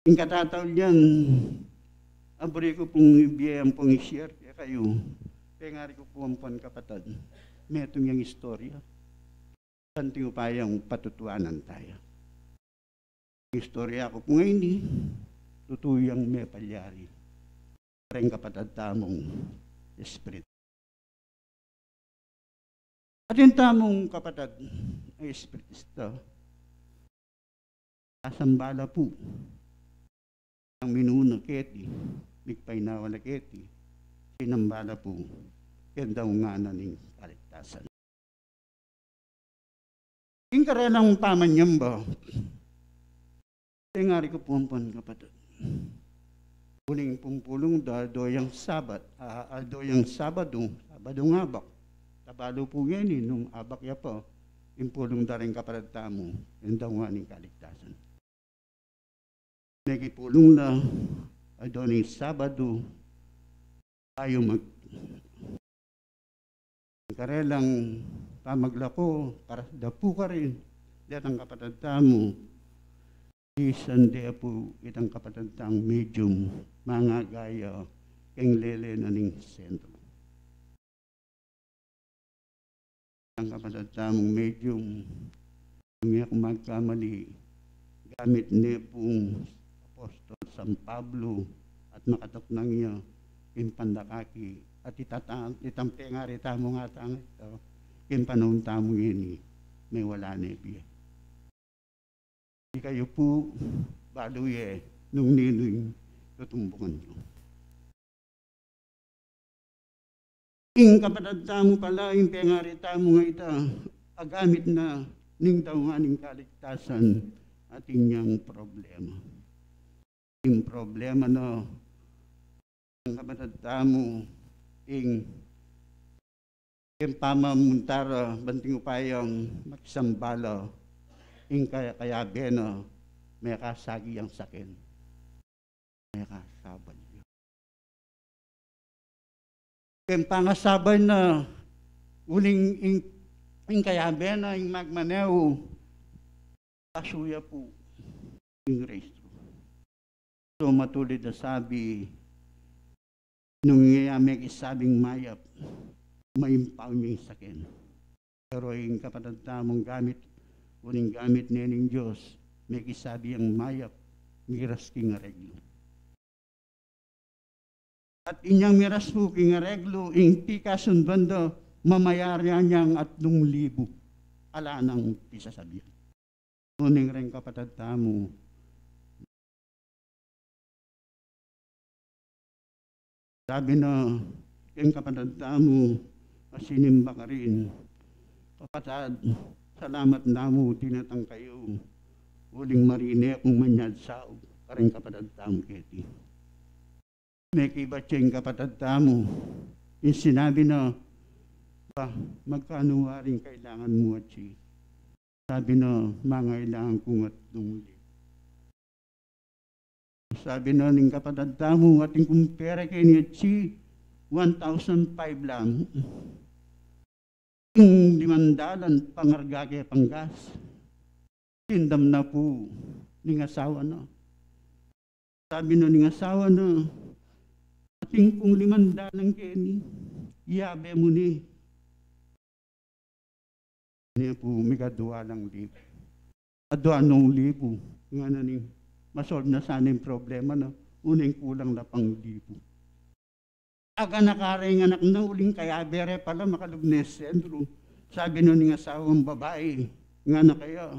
Ing katataul yang, abri ku pung ibie ampong i-share kekayu, pengari ku pu ampon kapatad, metung yang istorya. Santing upayang patutuanan taya. Istorya ku pu ngeni, tutu yang mepalyari reng kapatad tamung Espiritu. Atin tamung kapatad a Espiritista, sasamba la pu. Ang minuna keti, migpainawa la keti, sinamba la pu keng daungan na ning kaligtasan. Ing karelang pamanyamba, pengari ku pu ampon kapatad, Uling pung pulung da, aldo yang Sabat, ah, aldo yang Sabadu, Sabadung abak. Tabalu pu ngeni nung abak ya pa ing pulung da ring kapatad tamu, ing daungan ning kaligtasan. Mekipulung la, aldo ning Sabadu, bayu mag-, karelang pamaglako, karas da pu karin detang kapatad tamu, isan de pu itang kapatad tang medium, mangagaya keng lele na ning sentro. Ang kapatad tamung medium, nung e ku magkamali, gamit ne pung apostol San Pablo at makataknang ya ing pandakaki at itata-, itang pengari tamu ngatang ita, king panaun tamu ngeni, mewala ne bie. Ikayu pu, balu ye nung ninu ing tutumbukan yu. Ing kapatad tamu pala, ing pengari tamu nga ita, agamit na ning daungan ning kaligtasan, atin yang problema. Ing problema na, ing kapatad tamu, ing, ing pamamunta ra, banting upayang makisambala, ing kaya, kayabe na, mekasagi yang saken. Mekasabal ya. Ing pangasabal na, uling ing, ing kayabe na, ing magmaneu, kasu ya pu ing rehistro. So, matulid a sabi, nung iya mekisabing mayap, maimpaw ne ing saken. Pero ing kapatad tamung gamit, uling gamit ne ning Dios, mekisabi yang mayap, miras king areglu. At inyang miras pu king areglu, ing pikasunduan da, mamayari yang atlung libu. Ala nang pisasabian. Uling reng kapatad tamu, sabi na king kapatad tamu a sinimba karin, "Kapatad, salamat namu dinatang kayu, uling marine kung manyad saup kareng kapatad tamu keti." Mekibat ya ing kapatad tamu, ing sinabi na, "Ba, magkanu waring kailangan mu atsi?" Sabi na, "Mangailangan kung atlung libu." Sabi na ning kapatad tamu, "Atin kung pera keni atsi, one thousand five lang. Ing limandalan pangarga ke panggas." Sindam na pu ning asawa na. Sabi na ning asawa na, "Atin kung limandalan keni, yabe mu ne." Ne pu, mikadwa lang libu. Adwa nung libu, ngana ning masolve na sana ing problema na, uling kulang na pang libu. Aga na kare ing anak na, uling kayabe re pala, makalub ne sentro. Sabi na ning asawang babai, ngana kaya,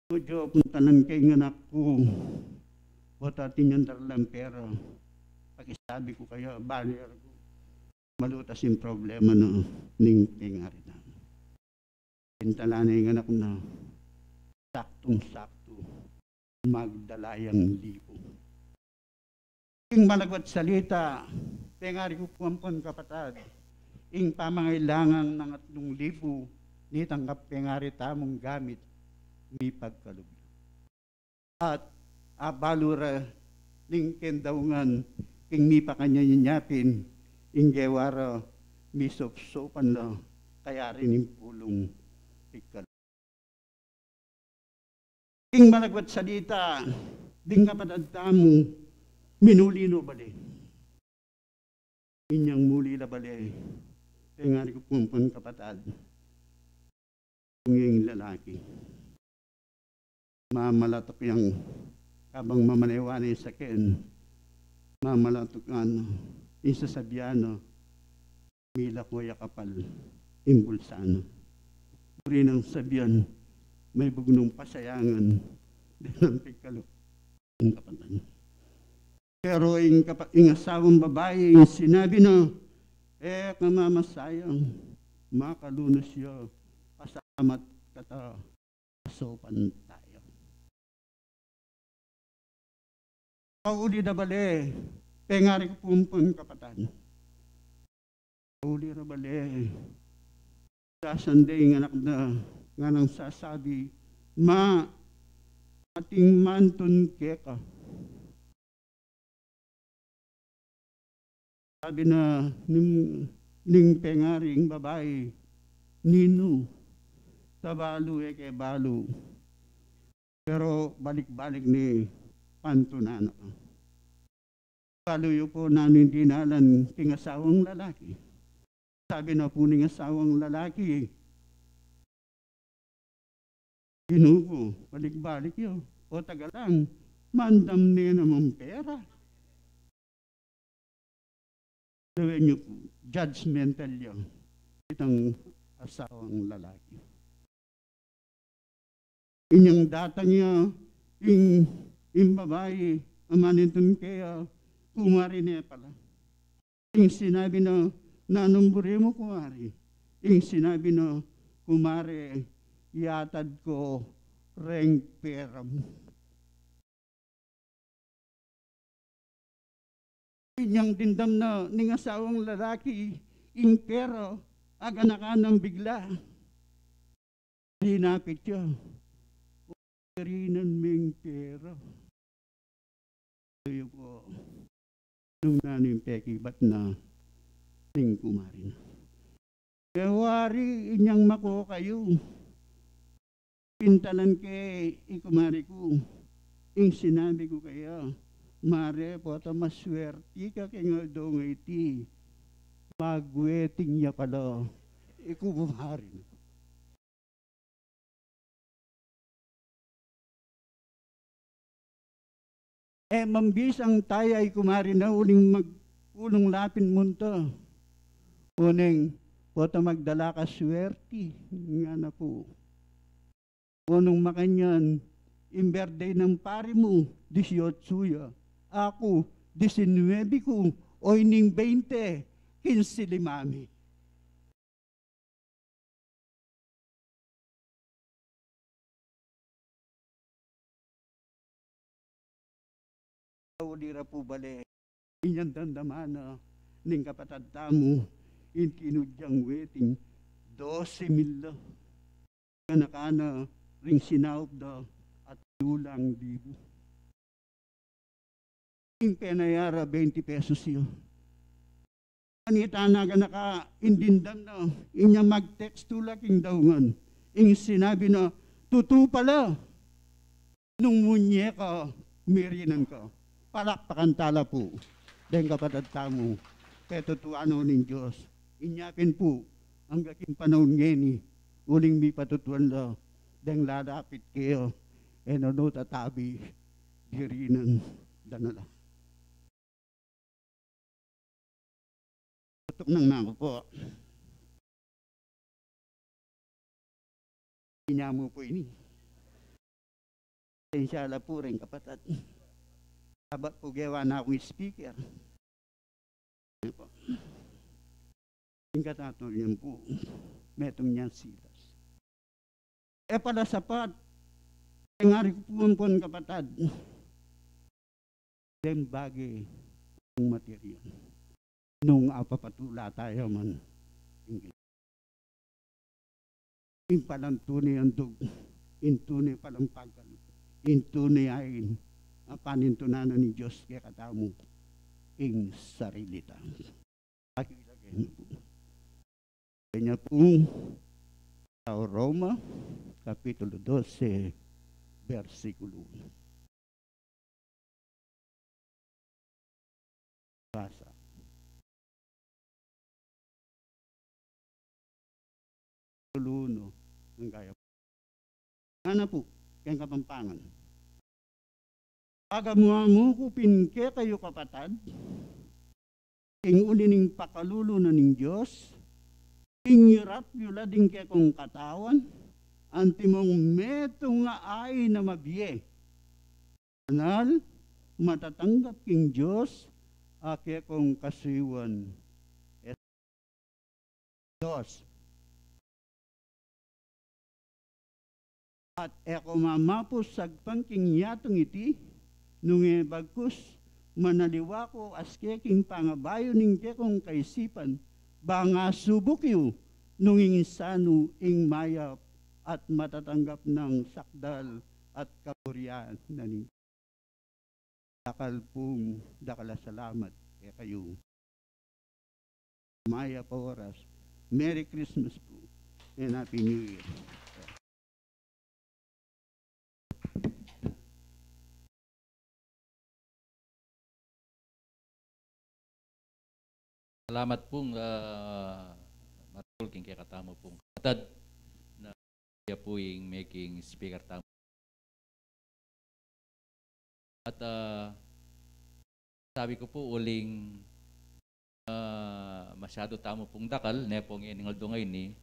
"Ojo, puntalan ke ing anak ku. Bota atin yang daralang pera. Pakisabi ku kaya, bale ku malutas ing problema na ning pengari na." Pintalan ne ing anak na, saktung-saktu, magdala yang libu. Ing malagwat salita, pengari ku pu ampon kapatad, ing pamangailangan nang atlung libu, nitang kapengari tamung gamit, mipagkalub. At abalu ra ning keng daungan, king mipakanyan-nyan pin, ing gewa ra, misopsopan na, kayari ning pulung pigkalub. Ing malagwat salita, ding kapatad tamu, minuli no bale. Inyang muli la bale, pengari ku pu ampon kapatad, ing lalaki, mamalatuk yang, kabang mamanewa ne ing saken, mamalatuk na, ing sasabian na, milako ya kapal ing bulsa na. Buri nang sabian, maibugnung pasayangan, deng pigkalub ing kapatad. Pero ing kapa-, ing asawang babai, ing sinabi na, "E ka mamasayang, makalunus ya, pasalamat ka ta, asopan taya." Pauli da bale, pengari ku pu ampon kapatad. Pauli da bale, dasan de ing anak da, nganang sasabi, "Ma, ating mantun keka." Sabi na ning, ning pengaring babai, "Ninu, tabalu e ke balu. Pero balik-balik ne pantunan na ka." Balu yu pu nanu ing dinalan king asawang lalaki. Sabi na pu ning asawang lalaki, "Ginu ku, balik-balik yu. O tagalang, mandam ne naman pera." Gawin yu pu, judgmental ya itang asawang lalaki. Inyang datang ya ing, ing babai a manintun keya, kumari ne pala. Ing sinabi na, "Nanung buri mu, kumari?" Ing sinabi na, "Kumari, iatad ko reng pera mu." Inyang dimdam na ning asawang lalaki ing pera, aganakan nang bigla. Dinapit ya. "Dirinan meng pera." Kayu pu, nung nanu ing pekibat na ning kumari na. "E wari, inyang makukayu, pintalan ke i kumari ku. Ing sinabi ku keya, mare, pota maswerti ka king aldo ngeni, magweting ya pala i kumari na." E mambisang taya i kumari na, uling mag-, uling lapin munta. Oneng, pota magdala ka swerti, ngana pu. Oneng makanyan, ing birthday nang pari mu, disiotsu ya. Aku, disinuebe ku, o ining beinte, kinse lima mi. Pauli ra pu bale, inyang damdaman na ning kapatad tamu, ing tinudyang weting, dose mil la. Ganakan na ring sinaup da, atiu lang libu. Ing penayara, benti pesos yu. Kanita na ganaka, ing dimdam na, inya mag-text tula king daungan. Ing sinabi na, "Tutu pala, nung munye ka, mirinan ka." Palakpakan tala pu deng kapatad tamu, petutuan no ning Dios. Inya pin pu, angga king panaun ngeni, uling mipatutuan la deng lalapit keya, e no tatabi, dirinan da na la. Tutuknang na ku pu. Inya mu pu ini. Pasensya la pu ring kapatad. Sabat pu gewa na kung speaker. Ing katatun yan pu, metung yan Silas. E pala sapat, e ngari ku pu ampon kapatad, deng bage nang material. Nung apapatula taya man, ing palang tune andug, ing tune palang pagkalub, ing tune ain a panintunan ning Dios kekatamu, ing sarili ta. Aki lagi na pu. Kanya pu sa Roma, kapitulo dose, bersikulo uno. Basa. Kapitulo uno, ing kaya. Ngana pu, keng Kapampangan. Pagamu-amu ku pin kekayu kapatad, king uli ning pakalulu na ning Dios, ing irap yu la ding kekong katawan, antimong metung a ain a mabie, banal, matatanggap king Dios, a kekong kasuyuan. Dos. At e ku mamapus sagpang king yatung iti, nung e bagkus manaliwa ku aske king pangabayu ning kekong kaisipan, bang asubuk yu nung ing sanu ing mayap at matatanggap nang sakdal at kaburian na ning dakal pung dakal a salamat kekayu. Mayap a oras. Merry Christmas po and Happy New Year. Salamat pung, ah, maragul king kekatamu pung kapatad na iya pu ing maging speaker tamu. At, ah, sabi ku pu uling, ah, masyadu tamu pung dakal, ne pu, ngening aldo ngeni.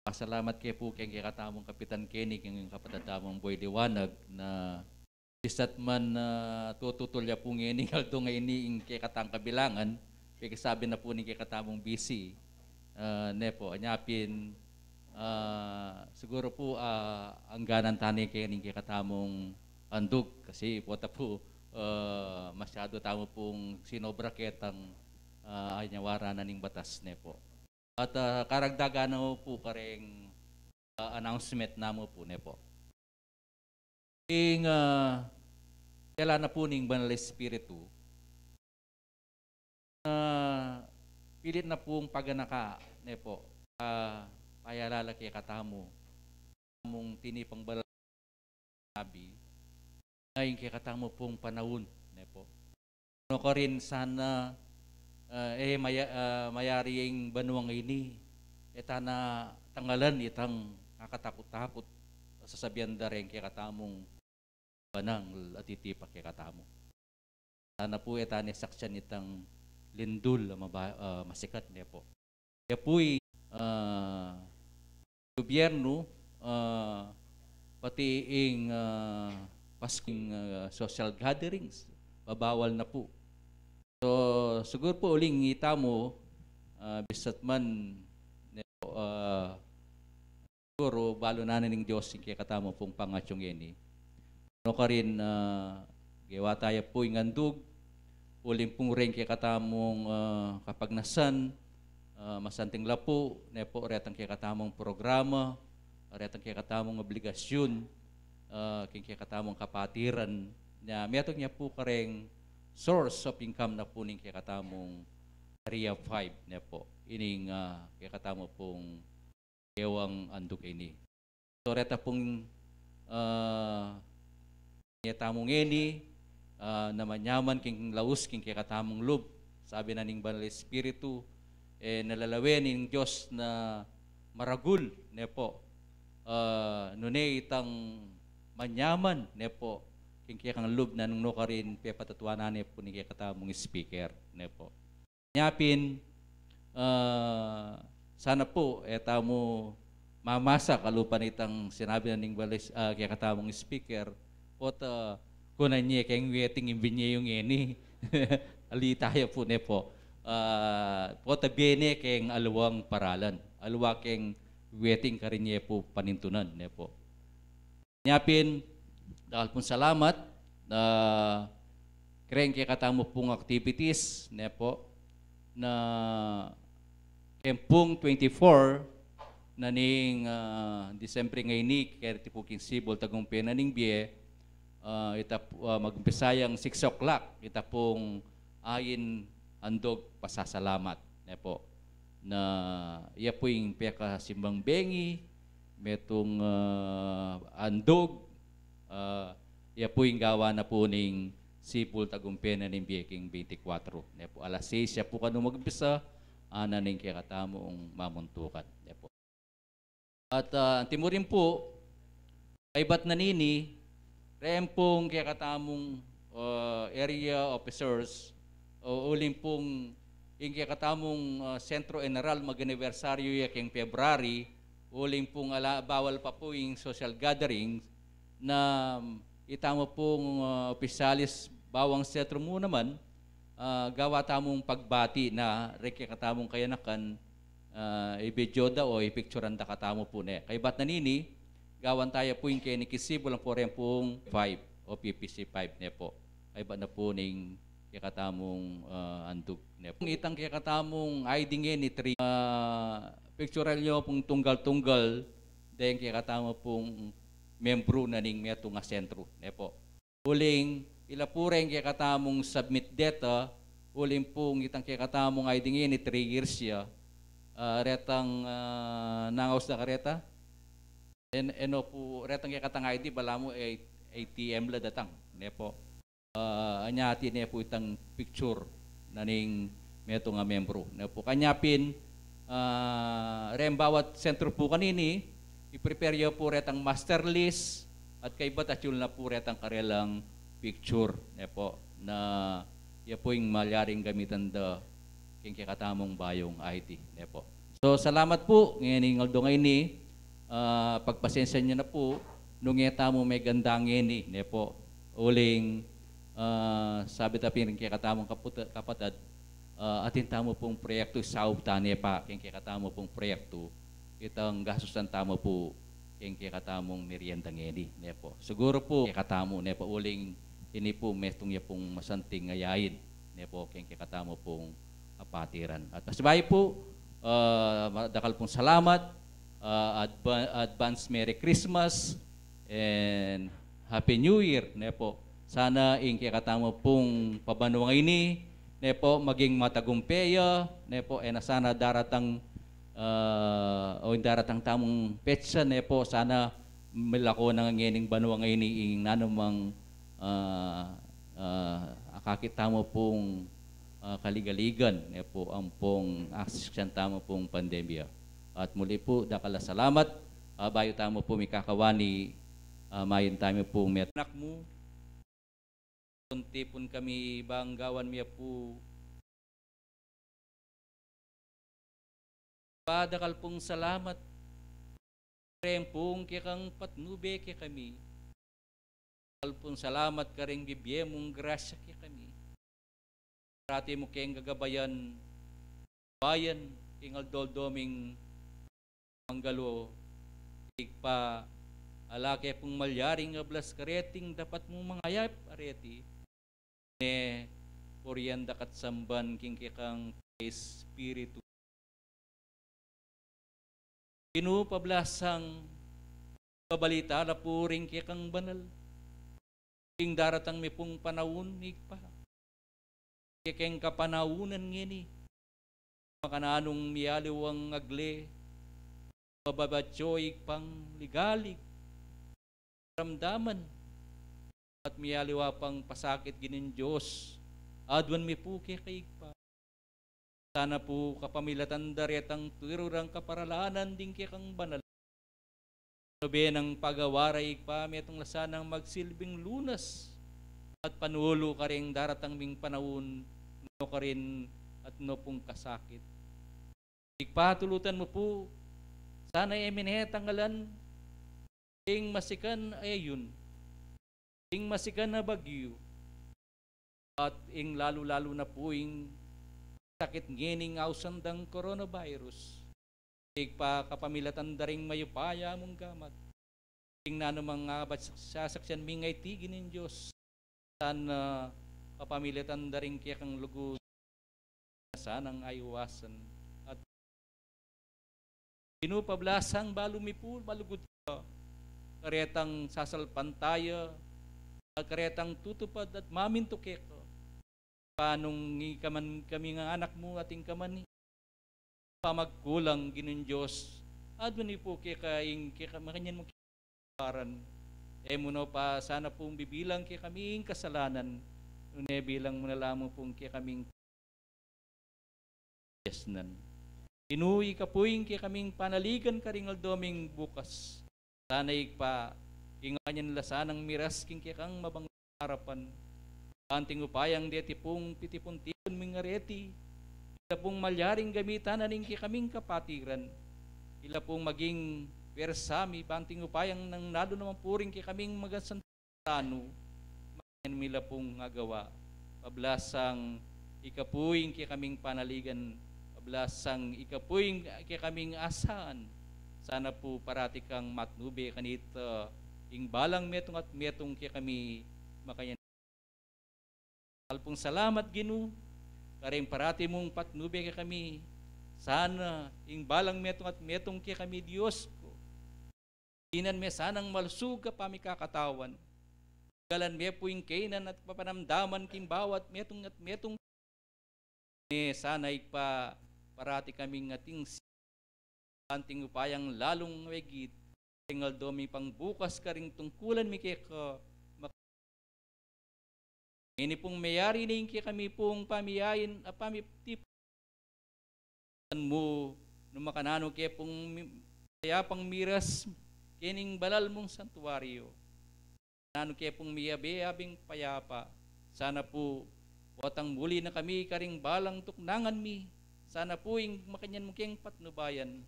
Pasalamat ke pu keng kekatamung kapitan keni, keng kapatad tamung Boy Liwanag na bisat man, ah, tututul ya pu ngening aldo ngeni ing kekatang kabilangan, pekikasabi na pu ning kekatamung B C. Ah, ne pu, anya pin, ah, siguru pu, ah, angganan tane keni ing kekatamung andug, kasi pota pu, ah, masyadu tamu pung sinobra ketang, ah, anyawara na ning batas, ne pu. At, ah, karagdagan na pu kareng, ah, announcement namu pu, ne pu. Ing, ah, dela na pu ning Banal Espiritu, ah, pilit na pung paganaka, ne pu, ah, payalala kekatamu, mung tinipang bala-, sabi, na ing kekatamu pung panaun, ne pu. Nukarin sana, ah, e maya-, ah, mayari ing banua ngeni, e ta na tangalan itang kakatakut-takut, sasabian da reng kekatamung banal a titipa kekatamu. Sana pu e ta ne saksian itang lindul a maba-, ah, masikat, ne pu. Ya pu ing, ah, gobyernu, ah, pati ing, ah, Pasku, ing, ah, social gatherings, babawal na pu. So, siguru pu uling itamu, ah, bisat man, ne pu, ah, siguru balu na ning Dios ing kekatamu pung pangatsu ngeni. Nukarin, ah, gewa taya pu ing andug, uling pung reng kekatamung, ah, kapagnasan, ah, masanting la pu, ne pu, retang kekatamung programa, retang kekatamung obligasyun, ah, king kekatamung kapatiran, nya metung ya pu kareng source of income na pu ning kekatamung Area five, ne pu. Ining, ah, kekatamu pung gewang andug ini. So, reta pung, ah, ne tamu ngeni, ah, na manyaman king laus king kekatamung lub. Sabi na ning Banal Espiritu, e, nalalawen ning Dios na maragul, ne pu. Ah, nune itang manyaman, ne pu, king kekang lub na nung nukarin pepatatuanan ne pu ning kekatamung speaker, ne pu. Nya pin, ah, sana pu, e tamu mamasa kalupa nitang sinabi na ning balis, ah, kekatamung speaker, pota, ah, kunan ye keng weting ing binye yu ngeni. Ali taya pu, ne pu. Ah, pota bie ne keng aliwang paralan. Aliwa keng weting karin ye pu panintunan, ne pu. Nya pin, dakal pung salamat, ah, kareng kekatamu pung activities, ne pu, na keng pung twenty-four na ning, ah, Disyembre ngeni, keti pu king Cebu, Tagumpe na ning bie, ah, ita pu, ah, mag-umpisa yang six o'clock, ita pung ain andug pasasalamat, ne pu. Na iya pu ing pekasimbang bengi, metung, ah, andug, ah, iya pu ing gawa na pu ning Cebu, Tagumpe na ning bie king twenty-four, ne pu. Alas seis ya pu kanu mag-umpisa, ah, na ning kekatamung mamuntukan, ne pu. At, ah, antimurin pu, kaybat na nini, reng pung kekatamung, ah, area officers, o uling pung ing kekatamung, ah, Sentro General mag-anibersaryu ya keng February, uling pung ala, bawal pa pu ing social gathering, na itamu pung, ah, opisyalis bawang sentro mu naman, ah, gawa tamung pagbati na reng kekatamung kayanakan, ah, i-video da o i-picturan da katamu pu, ne. Kaybat na nini, gawan taya pu ing keni king Cebu lang pu, reng pung five o P P C five, ne pu. Kaybat na pu ning kekatamung, ah, andug, ne pu. Itang kekatamung I D ngeni, three, ah, picturan yu pung tunggal-tunggal deng kekatamu pung membru na ning metung a sentru, ne pu. Uling, ila pu reng kekatamung submit deta, uling pung itang kekatamung I D ngeni, three years ya, ah, retang, ah, nangaus da kareta. En-, eno pu, retang kekatang I D, balamu A-, A T M la datang, ne pu. Ah, anyati ne pu itang picture na ning metung a membru, ne pu. Kanya pin, ah, reng bawat sentru pu kanini, i-prepare ya pu retang master list, at kaybat atiu na pu retang karelang picture, ne pu, na ya pu ing malyaring gamitan da king kekatamung bayung I D, ne pu. So, salamat pu, ngening aldo ngeni, ah, pagpasensya yu na pu nung e tamu meganda ngeni, ne pu. Uling, ah, sabit a pin king kekatamung kaputa-, kapatad, ah, atin tamu pung proyektu, saup ta ne pa king kekatamu pung proyektu itang gastusan tamu pu king kekatamung merienda ngeni, ne pu. Siguru pu kekatamu, ne pu, uling ini pu metung ya pung masanting a yain, ne pu, king kekatamu pung kapatiran. At pasibayu pu, ah, ma-, dakal pung salamat, ah, adva-, advance Merry Christmas and Happy New Year, ne pu. Sana ing kekatamu pung pabanua ngeni, ne pu, maging matagumpe ya, ne pu, e na sana daratang, ah, o ing daratang tamung petsa, ne pu, sana milako na ngening banua ngeni ing nanumang, ah, ah, akakit tamu pung, ah, kaligaligan, ne pu, ampong asaksian tamu pung pandemya. At muli pu, dakal a salamat, ah, bayu tamu pu mikakawani, ah, mayun tamu pung met- Anak mu, konti pun kami bang gawan mi pu. Padakal pung salamat, kareng pung kekang patnube kekami. Dakal pung salamat kareng bibie mung grasya kekami. Parati mu keng gagabayan, bayan, king aldo-aldo ming manggalu, Ibpa, ala ke pung malyaring ablas kareting dapat mung mangayap areti, ne purian da ka at samban king kekang Espiritu. Inu pablasang babalita la pu ring kekang banal king daratang mi pung panaun, Ibpa. Kekeng kapanaunan ngeni, makananung mialiwang agle, mababatyo, Ibpang ligalig, ramdaman, at mialiwa pang pasakit, Ginung Dios, aduan mi pu keka, Ibpa. Sana pu kapamilatan da retang tutu rang kaparalanan ding kekang banal, nanu be nang pagawa ra, Ibpa, metung la sanang magsilbing lunas at panulu karing daratang ming panaun, no karin at no pung kasakit. Ibpa, tulutan mu pu sana e mi ne tanggalan ing masikan a ayun, ing masikan a bagyu, at ing lalu-lalu na pu ing sakit ngening ausan dang coronavirus. Ibpa, kapamilatan da ring mayupaya mung gamat, ing nanumang abat sak-, sasaksian mi ngeni, Ginung Dios, sana kapamilatan da ring kekang lugud sanang aiwasan. At Inu pablasang balu mi pu malugud ka karetang sasalpantaya at karetang tutupad at mamintu keka. Panung ika man kami nga anak mu at ing ka man pamagkulang, Ginung Dios, aduan mi pu keka ing keka makanyan mung kaparan. E mu no pa sana pung bibilang kekami ing kasalanan, nune bilang mu na la mu pung kekaming Yes, nan. Inu ika pu ing kekaming panaligan karing aldo ming bukas. Sana Ibpa, ing makanyan la sanang miras king kekang mabang arapan. Banting upayang deti pung pitipun-tipun ming areti, ila pung malyaring gamitan na ning kekaming kapatiran. Ila pung maging pwersa mi, banting upayang nang nalu naman pu ring kekaming magasang tanu, makanyan mi la pung agawa. Pablasang ika pu ing kekaming panaligan, pablasang ika pu ing kekaming asahan. Sana pu parati kang matnube kanita, ing balang metung at metung kekami, makanyan. Dakal Pung salamat, Ginu, karing parati mung patnube kekami. Sana ing balang metung at metung kekami, Dios ku, dinan me sanang malusug a pamikakatawan. Galan me pu ing kainan at papanamdaman king bawat metung at metung. Ne sana igpa parati kaming ating si-, anting upayang lalung migit ing aldo mi pang bukas karing tungkulan mi keka. Mak-, ini pung meyari na ing kekami pung pamiyain a pamitipan mu, nung makananu ke pung mi-, kaya pang miras kening banal mung santuario. Nanu ke pung miyabe-abeng payapa. Sana pu, potang muli na kami karing balang tuknangan mi. Sana pu ing makanyan mu keng patnubayan.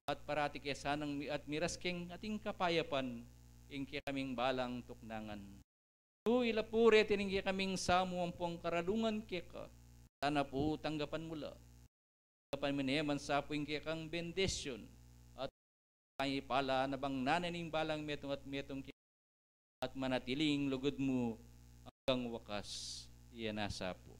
At parati ke sanang mi-, at miras keng ating kapayapan, ing kekaming balang tuknangan. Tu ila pu reti ning kekaming samu ampong karalungan keka. Sana pu tanggapan mu la. Tanggapan mu ne man sa pu ing kekang bendisyun. At kami pala nabang nane ning balang metung at metung ke-, at manatiling lugud mu anggang wakas. Iya na sa pu.